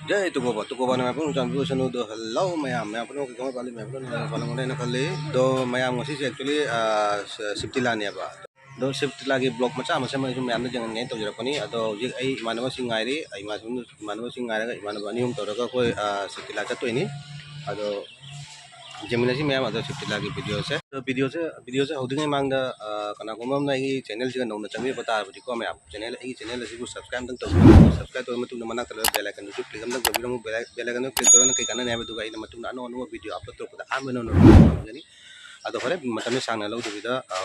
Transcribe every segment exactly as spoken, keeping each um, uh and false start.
Jai Tukoba, Tukoba na mapun champion sanu do hello mayam, mayam pun kami pali mayam pun pala ngone na kali do mayam ngasi si actually ah, Siptila ni apa. Do Siptila ki blog macha macha mai mayam na jangan ngai tau jara pani. Ado jik ai imana masi ngairi, ai imana masi ngairi, imana bani um tau raka koi Siptila chatu ini. Ado Jemina si mayam ado Siptila ki video se. Video se, video se hau dingai mangda kana kuma na i channel jiga nong na chami pata budi ko mayam. Channel, ꯑꯩꯒꯤ channel ꯑꯁꯤꯕꯨ subscribe ꯑꯝꯇꯪ ꯇꯧꯕꯤꯔꯝꯃꯨ꯫ Subscribe ꯇꯧꯔꯕ ꯃꯇꯨꯡꯗ ꯃꯅꯥꯛꯇ ꯂꯩꯕ bell icon-ꯗꯨꯁꯨ click ꯑꯝꯇꯪ ꯇꯧꯕꯤꯔꯝꯃꯨ꯫ Bell, bell icon-ꯗꯨ click ꯇꯧꯔꯒ ꯀꯩ ꯀꯥꯟꯅꯅꯤ ꯍꯥꯏꯕꯗꯨꯒ ꯑꯩꯅ ꯃꯇꯨꯡꯗ ꯑꯅꯧ ꯑꯅꯧꯕ video upload ꯇꯧꯔꯛꯄꯗ ꯑꯍꯥꯟꯕ ꯅꯪꯅ ꯐꯪꯒꯅꯤ꯫ ꯑꯗꯣ ꯍꯣꯔꯦꯟ ꯃꯇꯝꯁꯦ ꯁꯥꯡꯅ ꯂꯧꯗꯕꯤꯗ, ꯑ,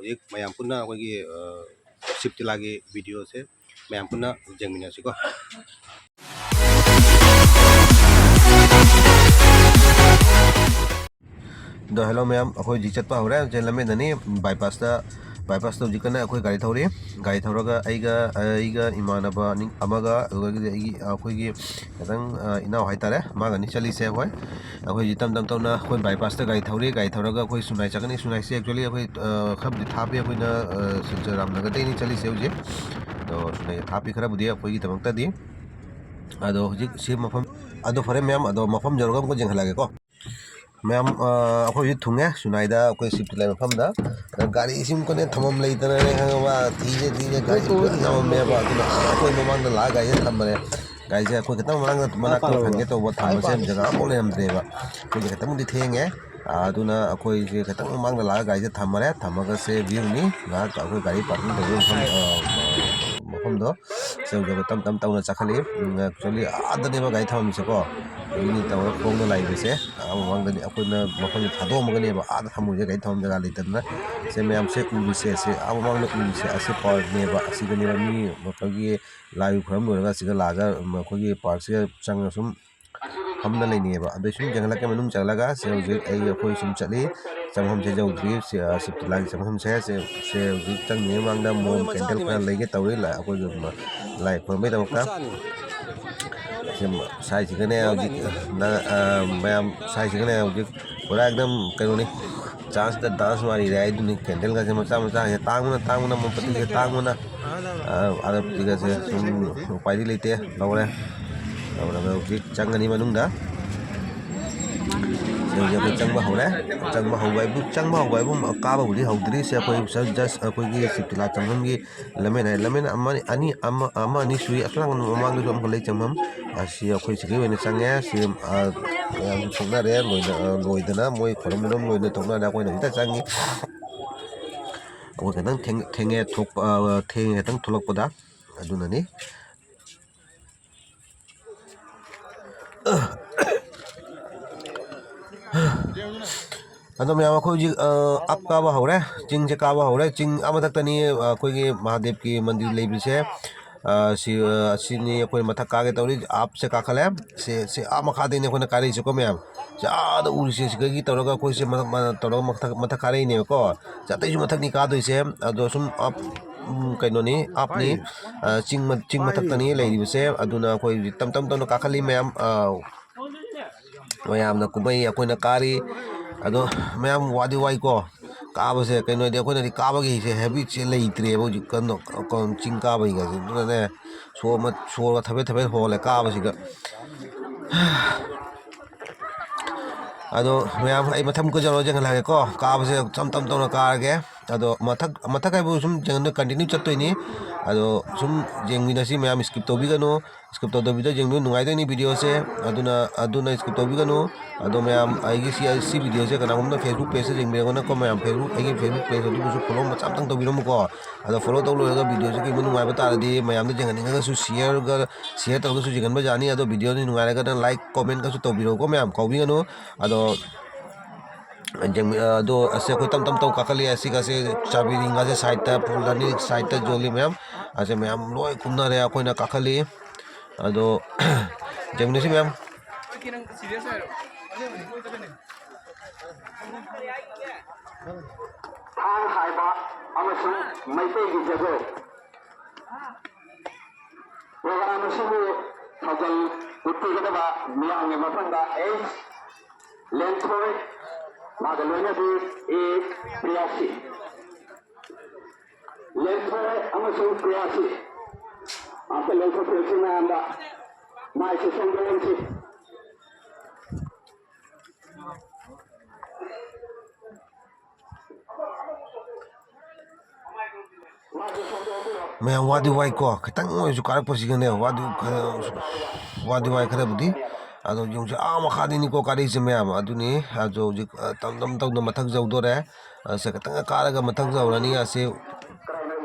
ꯍꯧꯖꯤꯛ ꯃꯌꯥꯝ ꯄꯨꯟꯅ ꯑꯩꯈꯣꯏꯒꯤ, ꯑ, ꯁꯤꯞꯇꯤꯂꯥꯒꯤ video-ꯁꯦ ꯃꯌꯥꯝ ꯄꯨꯟꯅ ꯌꯦꯡꯃꯤꯟꯅꯁꯤꯀꯣ꯫ ꯑꯗꯣ hello ꯃꯌꯥꯝ, ꯑꯩꯈꯣꯏ ꯍꯧꯖꯤꯛ ꯆꯠꯄ ꯍꯧꯔꯦ꯫ ꯍꯧꯖꯤꯛ ꯂꯝꯕꯦꯟꯗꯅꯤ, bypass-ꯇ, bypass-ꯇ ꯍꯧꯖꯤꯛ ꯀꯟꯅ ꯑꯩꯈꯣꯏ ꯒꯥꯔꯤ ꯊꯧꯔꯤ꯫ ꯒꯥꯔꯤ ꯊꯧꯔꯒ ꯑꯩꯒ, ꯑꯩꯒ ꯏꯃꯥꯟꯅꯕ ꯑꯅꯤ ꯑꯃꯒ, ꯑꯗꯨꯗꯒꯤꯗꯤ ꯑꯩꯒꯤ, ꯑꯩꯈꯣꯏꯒꯤ ꯈꯤꯇꯪ, ꯑ, ꯏꯅꯥꯎ ꯍꯥꯏꯇꯥꯔꯦ, ꯃꯥꯒꯅꯤ ꯆꯠꯂꯤꯁꯦ ꯑꯩꯈꯣꯏ꯫ ꯑꯩꯈꯣꯏ ꯍꯧꯖꯤꯛ ꯇꯞ ꯇꯞ ꯇꯞꯅ ꯑꯩꯈꯣꯏ bypass-ꯇ ꯒꯥꯔꯤ ꯊꯧꯔꯤ꯫ ꯒꯥꯔꯤ ꯊꯧꯔꯒ ꯑꯩꯈꯣꯏ ꯁꯨꯅꯥꯏ ꯆꯠꯀꯅꯤ꯫ ꯁꯨꯅꯥꯏꯁꯦ actually ꯑꯩꯈꯣꯏ, ꯑ, ꯈꯔꯕꯨꯗꯤ ꯊꯥꯞꯄꯤ꯫ ꯑꯩꯈꯣꯏꯅ, ꯑ, ꯁꯤꯜꯆꯔ ꯔꯥꯝꯅꯒꯔꯗꯩꯅꯤ ꯆꯠꯂꯤꯁꯦ ꯍꯧꯖꯤꯛ꯫ ꯑꯗꯣ ꯁꯨꯅꯥꯏ ꯊꯥꯞꯄꯤ ꯈꯔꯕꯨꯗꯤ ꯑꯩꯈꯣꯏꯒꯤꯗꯃꯛꯇꯗꯤ꯫ ꯑꯗꯣ ꯍꯧꯖꯤꯛ ꯁꯤ ꯃꯐꯝ, ꯑꯗꯣ ꯐꯔꯦ ꯃꯌꯥꯝ, ꯑꯗꯣ ꯃꯐꯝ ꯌꯧꯔꯒ ꯑꯃꯨꯛꯀ ꯌꯦꯡꯍꯜꯂꯛꯑꯒꯦꯀꯣ꯫ ꯃꯌꯥꯝ, ꯑ, ꯑꯩꯈꯣꯏ ꯍꯧꯖꯤꯛ ꯊꯨꯡꯉꯦ ꯁꯨꯅꯥꯏꯗ, ꯑꯩꯈꯣꯏ ꯁꯤꯞꯇꯤꯂꯥ ꯃꯐꯝꯗ꯫ ꯑꯗ ꯒꯥꯔꯤꯁꯤ ꯑꯃꯨꯛꯀꯅꯦ ꯊꯝꯐꯝ ꯂꯩꯇꯅꯅꯦ ꯈꯪꯉꯕ, ꯊꯤꯁꯦ ꯊꯤꯁꯦ ꯒꯥꯔꯤꯁꯤ ꯂꯣꯏ ꯊꯝꯃꯝꯃꯦꯕ꯫ ꯑꯗꯨꯅ ꯑꯥ, ꯑꯩꯈꯣꯏ ꯃꯃꯥꯡꯗ ꯂꯥꯛꯑꯒ ꯒꯥꯔꯤꯁꯦ ꯊꯝꯕꯅꯦ꯫ ꯒꯥꯔꯤꯁꯦ ꯑꯩꯈꯣꯏ ꯈꯤꯇꯪ ꯃꯃꯥꯡꯗ, ꯃꯅꯥꯛꯇ ꯊꯝꯒꯦ ꯇꯧꯕ, ꯊꯝꯕꯁꯦ ꯖꯒꯥ ꯑꯃꯐꯥꯎ ꯂꯩꯔꯝꯗ꯭ꯔꯦꯕ꯫ ꯑꯩꯈꯣꯏꯁꯦ ꯈꯤꯇꯪꯕꯨꯗꯤ ꯊꯦꯡꯉꯦ꯫ ꯑ, ꯑꯗꯨꯅ ꯑꯩꯈꯣꯏꯁꯦ ꯈꯤꯇꯪ ꯃꯃꯥꯡꯗ ꯂꯥꯛꯑꯒ ꯒꯥꯔꯤꯁꯦ ꯊꯝꯃꯔꯦ꯫ ꯊꯝꯃꯒ ꯁꯦ view-ꯅꯤ ꯉꯥꯏꯍꯥꯛ ꯑꯩꯈꯣꯏ ꯒꯥꯔꯤ parking ꯇꯧꯕ ꯃꯐꯝ, ꯑ, ꯃꯐꯝꯗꯣ꯫ ꯁꯦ ꯍꯧꯖꯤꯛ ꯇꯞ ꯇꯞ ꯇꯧꯅ ꯆꯥꯈꯠꯂꯛꯏ꯫ ꯎꯝ, actually ꯑꯥꯗꯅꯦꯕ ꯒꯥꯔꯤ ꯊꯝꯐꯝꯁꯦꯀꯣ꯫ ꯃꯤꯅꯤ ꯇꯧꯔꯒ ꯈꯣꯡꯅ ꯂꯥꯛꯏꯕꯁꯦ꯫ ꯑꯥ ꯃꯃꯥꯡꯗꯗꯤ ꯑꯩꯈꯣꯏꯅ ꯃꯐꯝꯁꯦ ꯊꯥꯗꯣꯛꯑꯝꯃꯒꯅꯦꯕ ꯑꯥꯗ ꯊꯝꯃꯨꯁꯦ, ꯒꯥꯔꯤ ꯊꯝꯐꯝ ꯖꯒꯥ ꯂꯩꯇꯗꯅ꯫ ꯁꯦ ꯃꯌꯥꯝꯁꯦ ꯎꯔꯤꯁꯦ, ꯁꯦ ꯑꯥ ꯃꯃꯥꯡꯗ ꯎꯔꯤꯁꯦ, ꯑꯁꯤ parkꯅꯦꯕ꯫ ꯑꯁꯤꯗꯅꯦꯕ ꯃꯤ ꯑꯩꯈꯣꯏꯒꯤ ꯂꯥꯏ ꯈꯨꯔꯨꯝ ꯂꯣꯏꯔꯒ ꯑꯁꯤꯗ ꯂꯥꯛꯑꯒ ꯑꯩꯈꯣꯏꯒꯤ parkꯁꯤꯗ ꯆꯪꯉꯒ ꯁꯨꯝ ꯐꯝꯅ ꯂꯩꯅꯩꯌꯦꯕ꯫ ꯑꯗꯩ ꯁꯨꯝ ꯆꯪꯍꯜꯂꯛꯀꯦ, ꯃꯅꯨꯡ ꯆꯪꯍꯜꯂꯒ ꯁꯦ ꯍꯧꯖꯤꯛ ꯑꯩ, ꯑꯩꯈꯣꯏ ꯁꯨꯝ ꯆꯠꯂꯤ꯫ ꯆꯪꯐꯝꯁꯦ ꯌꯧꯗ꯭ꯔꯤ꯫ ꯁꯦ, ꯑ, ꯁꯤꯞꯇꯤꯂꯥꯒꯤ ꯆꯪꯐꯝꯁꯦ, ꯁꯦ, ꯁꯦ ꯍꯧꯖꯤꯛ ꯆꯪꯗ꯭ꯔꯤꯉꯩ ꯃꯃꯥꯡꯗ ꯃꯣꯝ candle ꯈꯔ ꯂꯩꯒꯦ ꯇꯧꯔꯤ꯫ ꯂ-, ꯑꯩꯈꯣꯏꯒꯤ ꯃ-, ꯂꯥꯏ ꯈꯨꯔꯨꯝꯕꯩꯗꯃꯛꯇ꯫ ꯁꯦ ꯃ-, ꯁꯥꯏꯁꯤꯒꯅꯦ ꯍꯧꯖꯤꯛ, ꯅ-, ꯑ, ꯃꯌꯥꯝ ꯁꯥꯏꯁꯤꯒꯅꯦ ꯍꯧꯖꯤꯛ ꯄꯨꯔꯥ ꯑꯦꯛꯗꯝ ꯀꯩꯅꯣꯅꯤ, chanceꯇ dance ꯃꯥꯔꯤꯔꯦ ꯍꯥꯏꯗꯨꯅꯤ꯫ Candleꯒꯁꯦ ꯃꯆꯥ ꯃꯆꯥ ꯍꯦꯛ ꯇꯥꯡꯕꯅ, ꯇꯥꯡꯕꯅ, ꯃꯣꯝꯄꯇꯤꯁꯦ ꯇꯥꯡꯕꯅ꯫ ꯑ, ꯑꯗꯨꯒꯁꯦ ꯁꯨꯝ ꯎꯄꯥꯏꯗꯤ ꯂꯩꯇꯦ, ꯂꯧꯔꯦ꯫ ꯂꯧꯔꯒ ꯍꯧꯖꯤꯛ ꯆꯪꯒꯅꯤ ꯃꯅꯨꯡꯗ꯫ ꯁꯤ ꯍꯧꯖꯤꯛ ꯑꯩꯈꯣꯏ ꯆꯪꯕ ꯍꯧꯔꯦ꯫ ꯆꯪꯕ ꯍꯧꯕ ꯍꯥꯏꯕꯨ, ꯆꯪꯕ ꯍꯧꯕ ꯍꯥꯏꯕꯨ ꯀꯥꯕꯕꯨꯗꯤ ꯍꯧꯗ꯭ꯔꯤ꯫ ꯁꯤ ꯑꯩꯈꯣꯏ just, just ꯑꯩꯈꯣꯏꯒꯤ ꯁꯤꯞꯇꯤꯂꯥ ꯆꯪꯐꯝꯒꯤ ꯂꯝꯕꯦꯟ ꯍꯥꯏ, ꯂꯝꯕꯦꯟ ꯑꯃ ꯑꯅꯤ, ꯑꯃ, ꯑꯃ ꯑꯅꯤ ꯁꯨꯏ꯫ ꯑꯁꯣꯝ ꯅꯥꯀꯟ ꯃꯃꯥꯡꯗꯁꯨ ꯑꯃꯨꯛꯀ ꯂꯩ ꯆꯪꯐꯝ꯫ ꯑ, ꯁꯤ ꯑꯩꯈꯣꯏ ꯁꯤꯒꯤ ꯑꯣꯏꯅ ꯆꯪꯉꯦ꯫ ꯁꯤ, ꯑ, ꯃꯌꯥꯝꯁꯨ ꯊꯣꯛꯅꯔꯦ꯫ ꯂꯣꯏꯅ-, ꯑ, ꯂꯣꯏꯗꯅ ꯃꯣꯏ ꯈꯨꯔꯨꯝꯕꯗꯣ ꯂꯣꯏꯅ ꯊꯣꯛꯅꯔꯦ꯫ ꯑꯩꯈꯣꯏꯅ ꯍꯧꯖꯤꯛꯇ ꯆꯪꯉꯤ꯫ ꯑꯩꯈꯣꯏ ꯈꯤꯇꯪ ꯊꯦꯡ-, ꯊꯦꯡꯉꯦ ꯊꯣꯛꯄ, ꯑ, ꯊꯦꯡꯉꯦ ꯈꯤꯇꯪ ꯊꯣꯛꯂꯛꯄꯗ꯫ ꯑꯗꯨꯅꯅꯤ꯫ ꯑꯗꯣ ꯃꯌꯥꯝ, ꯑꯩꯈꯣꯏ ꯍꯧꯖꯤꯛ, ꯑ, up ꯀꯥꯕ ꯍꯧꯔꯦ꯫ ꯆꯤꯡꯁꯦ ꯀꯥꯕ ꯍꯧꯔꯦ꯫ ꯆꯤꯡ ꯑꯥ ꯃꯊꯛꯇꯅꯤ, ꯑ, ꯑꯩꯈꯣꯏꯒꯤ ꯃꯍꯥꯗꯦꯕꯀꯤ ꯃꯟꯗꯤꯔ ꯂꯩꯕꯁꯦ꯫ ꯑ, ꯁꯤ, ꯑ, ꯑꯁꯤꯅꯤ ꯑꯩꯈꯣꯏ ꯃꯊꯛ ꯀꯥꯒꯦ ꯇꯧꯔꯤ꯫ Upꯁꯦ ꯀꯥꯈꯠꯂꯦ꯫ ꯁꯤ, ꯁꯤ ꯑꯥ ꯃꯈꯥꯗꯩꯅꯤ ꯑꯩꯈꯣꯏꯅ ꯀꯥꯔꯛꯏꯁꯦꯀꯣ ꯃꯌꯥꯝ꯫ ꯁꯤ ꯑꯥꯗ ꯎꯔꯤꯁꯦ ꯁꯤꯗꯒꯤ ꯇꯧꯔꯒ ꯑꯩꯈꯣꯏꯁꯦ ꯃꯊꯛ, ꯃ-, ꯇꯧꯔꯒ ꯃꯊꯛ, ꯃꯊꯛ ꯀꯥꯔꯛꯏꯅꯦꯕꯀꯣ꯫ ꯁꯤ ꯑꯇꯩꯁꯨ ꯃꯊꯛꯅꯤ ꯀꯥꯗꯣꯏꯁꯦ꯫ ꯑꯗꯣ ꯁꯨꯝ up, ꯎꯝ, ꯀꯩꯅꯣꯅꯤ, upꯅꯤ꯫ ꯑ, ꯆꯤꯡ ꯃ-, ꯆꯤꯡ ꯃꯊꯛꯇꯅꯤ ꯂꯩꯔꯤꯕꯁꯦ꯫ ꯑꯗꯨꯅ ꯑꯩꯈꯣꯏ ꯍꯧꯖꯤꯛ ꯇꯞ ꯇꯞ ꯇꯞꯅ ꯀꯥꯈꯠꯂꯤ ꯃꯌꯥꯝ꯫ ꯑ, ꯃꯌꯥꯝꯅ ꯀꯨꯝꯍꯩ ꯑꯩꯈꯣꯏꯅ ꯀꯥꯔꯤ꯫ ꯑꯗꯣ ꯃꯌꯥꯝ ꯋꯥꯗꯤ ꯋꯥꯏꯀꯣ ꯀꯥꯕꯁꯦ꯫ ꯀꯩꯅꯣꯗꯤ ꯑꯩꯈꯣꯏꯅꯗꯤ ꯀꯥꯕꯒꯤꯁꯦ habitꯁꯦ ꯂꯩꯇ꯭ꯔꯦꯕ ꯍꯧꯖꯤꯛ ꯀꯟꯅ, ꯀ-, ꯆꯤꯡ ꯀꯥꯕꯒꯤꯒꯁꯦ꯫ ꯑꯗꯨꯅꯅꯦ ꯁꯣꯔ ꯃ-, ꯁꯣꯔꯒ ꯊꯕꯦꯠ ꯊꯕꯦꯠ ꯍꯣꯜꯂꯦ ꯀꯥꯕꯁꯤꯒ꯫ ꯑꯗꯣ ꯃꯌꯥꯝ ꯑꯩ ꯃꯊꯪ ꯀꯨꯏꯖꯔꯣ ꯌꯦꯡꯍꯜꯂꯛꯑꯒꯦꯀꯣ꯫ ꯀꯥꯕꯁꯦ ꯇꯞ ꯇꯞ ꯇꯞꯅ ꯀꯥꯔꯒꯦ꯫ ꯑꯗꯣ ꯃꯊꯛ, ꯃꯊꯛ ꯍꯥꯏꯕꯨ ꯁꯨꯝ ꯌꯦꯡꯉꯗ continue ꯆꯠꯇꯣꯏꯅꯤ꯫ ꯑꯗꯣ ꯁꯨꯝ ꯌꯦꯡꯃꯤꯟꯅꯁꯤ ꯃꯌꯥꯝ, skip ꯇꯧꯕꯤꯒꯅꯨ꯫ Skip ꯇꯧꯗꯕꯤꯗ ꯌꯦꯡꯕꯤꯌꯨ, ꯅꯨꯡꯉꯥꯏꯗꯣꯏꯅꯤ videoꯁꯦ꯫ ꯑꯗꯨꯅ, ꯑꯗꯨꯅ skip ꯇꯧꯕꯤꯒꯅꯨ꯫ ꯑꯗꯣ ꯃꯌꯥꯝ, ꯑꯩꯒꯤ ꯁꯤ, ꯁꯤ videoꯁꯦ ꯀꯅꯥꯒꯨꯝꯕꯅ Facebook pageꯇ ꯌꯦꯡꯕꯤꯔꯒꯅꯀꯣ, ꯃꯌꯥꯝ Facebook, ꯑꯩꯒꯤ Facebook page ꯑꯗꯨꯕꯨꯁꯨ follow ꯃꯆꯥ ꯑꯃꯇꯪ ꯇꯧꯕꯤꯔꯝꯃꯨꯀꯣ꯫ ꯑꯗꯣ follow ꯇꯧ ꯂꯣꯏꯔꯒ videoꯁꯦ ꯀꯩꯒꯨꯝꯕ ꯅꯨꯡꯉꯥꯏꯕ ꯇꯥꯔꯗꯤ, ꯃꯌꯥꯝꯗ ꯌꯦꯡꯍꯟꯅꯤꯡꯉꯒꯁꯨ shareꯒ, share ꯇꯧꯔꯒꯁꯨ ꯌꯦꯡꯍꯟꯕ ꯌꯥꯅꯤ꯫ ꯑꯗꯣ videoꯁꯤ ꯅꯨꯡꯉꯥꯏꯔꯒꯅ like, commentꯀꯁꯨ ꯇꯧꯕꯤꯔꯛꯎꯀꯣ ꯃꯌꯥꯝ, ꯀꯥꯎꯕꯤꯒꯅꯨ꯫ ꯑꯗꯣ ꯌꯦꯡꯕꯤ-, ꯑꯗꯣ ꯑꯁꯦ ꯑꯩꯈꯣꯏ ꯇꯞ ꯇꯞ ꯇꯧ ꯀꯥꯈꯠꯂꯤ꯫ ꯑꯁꯤꯒꯁꯦ ꯆꯥꯕꯤ ꯔꯤꯡꯒꯁꯦ sideꯇ, ꯐꯨꯜ ꯔꯥꯅꯤ sideꯇ ꯌꯣꯜꯂꯤ ꯃꯌꯥꯝ꯫ ꯑꯁꯦ ꯃꯌꯥꯝ ꯂꯣꯏ ꯀꯨꯝꯅꯔꯦ, ꯑꯩꯈꯣꯏꯅ ꯀꯥꯈꯠꯂꯤ꯫ ꯑꯗꯣ ꯌꯦꯡꯃꯤꯟꯅꯁꯤ ꯃꯌꯥꯝ꯫ ꯊꯥꯡ ꯍꯥꯏꯕ ꯑꯃꯁꯨꯡ ꯃꯩꯇꯩꯒꯤ ꯖꯒꯣꯏ꯫ Program ꯑꯁꯤꯕꯨ ꯊꯧꯒꯜ ꯎꯠꯄꯤꯒꯗꯕ ꯃꯤꯌꯥꯝꯒꯤ ꯃꯐꯝꯗ ꯑꯦꯁ ꯂꯦꯟꯊꯣꯏ, ꯃꯥꯒ ꯂꯣꯏꯅꯕꯤ ꯑꯦ ꯄ꯭ꯔꯤꯌꯥꯁꯤ꯫ ꯂꯦꯟꯊꯣꯏ ꯑꯃꯁꯨꯡ ꯄ꯭ꯔꯤꯌꯥꯁꯤ ꯑꯝꯇ ꯂꯦꯟꯊꯣꯛꯄꯤꯔꯁꯤ ꯃꯌꯥꯝꯗ꯫ ꯃꯥꯏꯁꯦ ꯁꯣꯝꯗ ꯑꯣꯟꯁꯤ꯫ ꯃꯌꯥꯝ ꯋꯥꯗꯤ ꯋꯥꯏꯀꯣ, ꯈꯤꯇꯪ ꯑꯣꯏꯔꯁꯨ ꯀꯥꯔꯛꯄꯁꯤꯒꯅꯦ, ꯋꯥꯗꯤ ꯈꯔ, ꯋꯥꯗꯤ ꯋꯥꯏ ꯈꯔꯕꯨꯗꯤ꯫ ꯑꯗꯣ ꯌꯦꯡꯉꯨꯁꯦ, ꯑꯥ ꯃꯈꯥꯗꯅꯤꯀꯣ ꯀꯥꯔꯛꯏꯁꯦ ꯃꯌꯥꯝ꯫ ꯑꯗꯨꯅꯤ, ꯑꯗꯣ ꯍꯧꯖꯤꯛ, ꯑ, ꯇꯝ ꯇꯝ ꯇꯧꯅ ꯃꯊꯛ ꯌꯧꯗꯣꯔꯦ꯫ ꯑ, ꯁꯦ ꯈꯤꯇꯪꯒ ꯀꯥꯔꯒ ꯃꯊꯛ ꯌꯧꯔꯅꯤ꯫ ꯑꯁꯤ,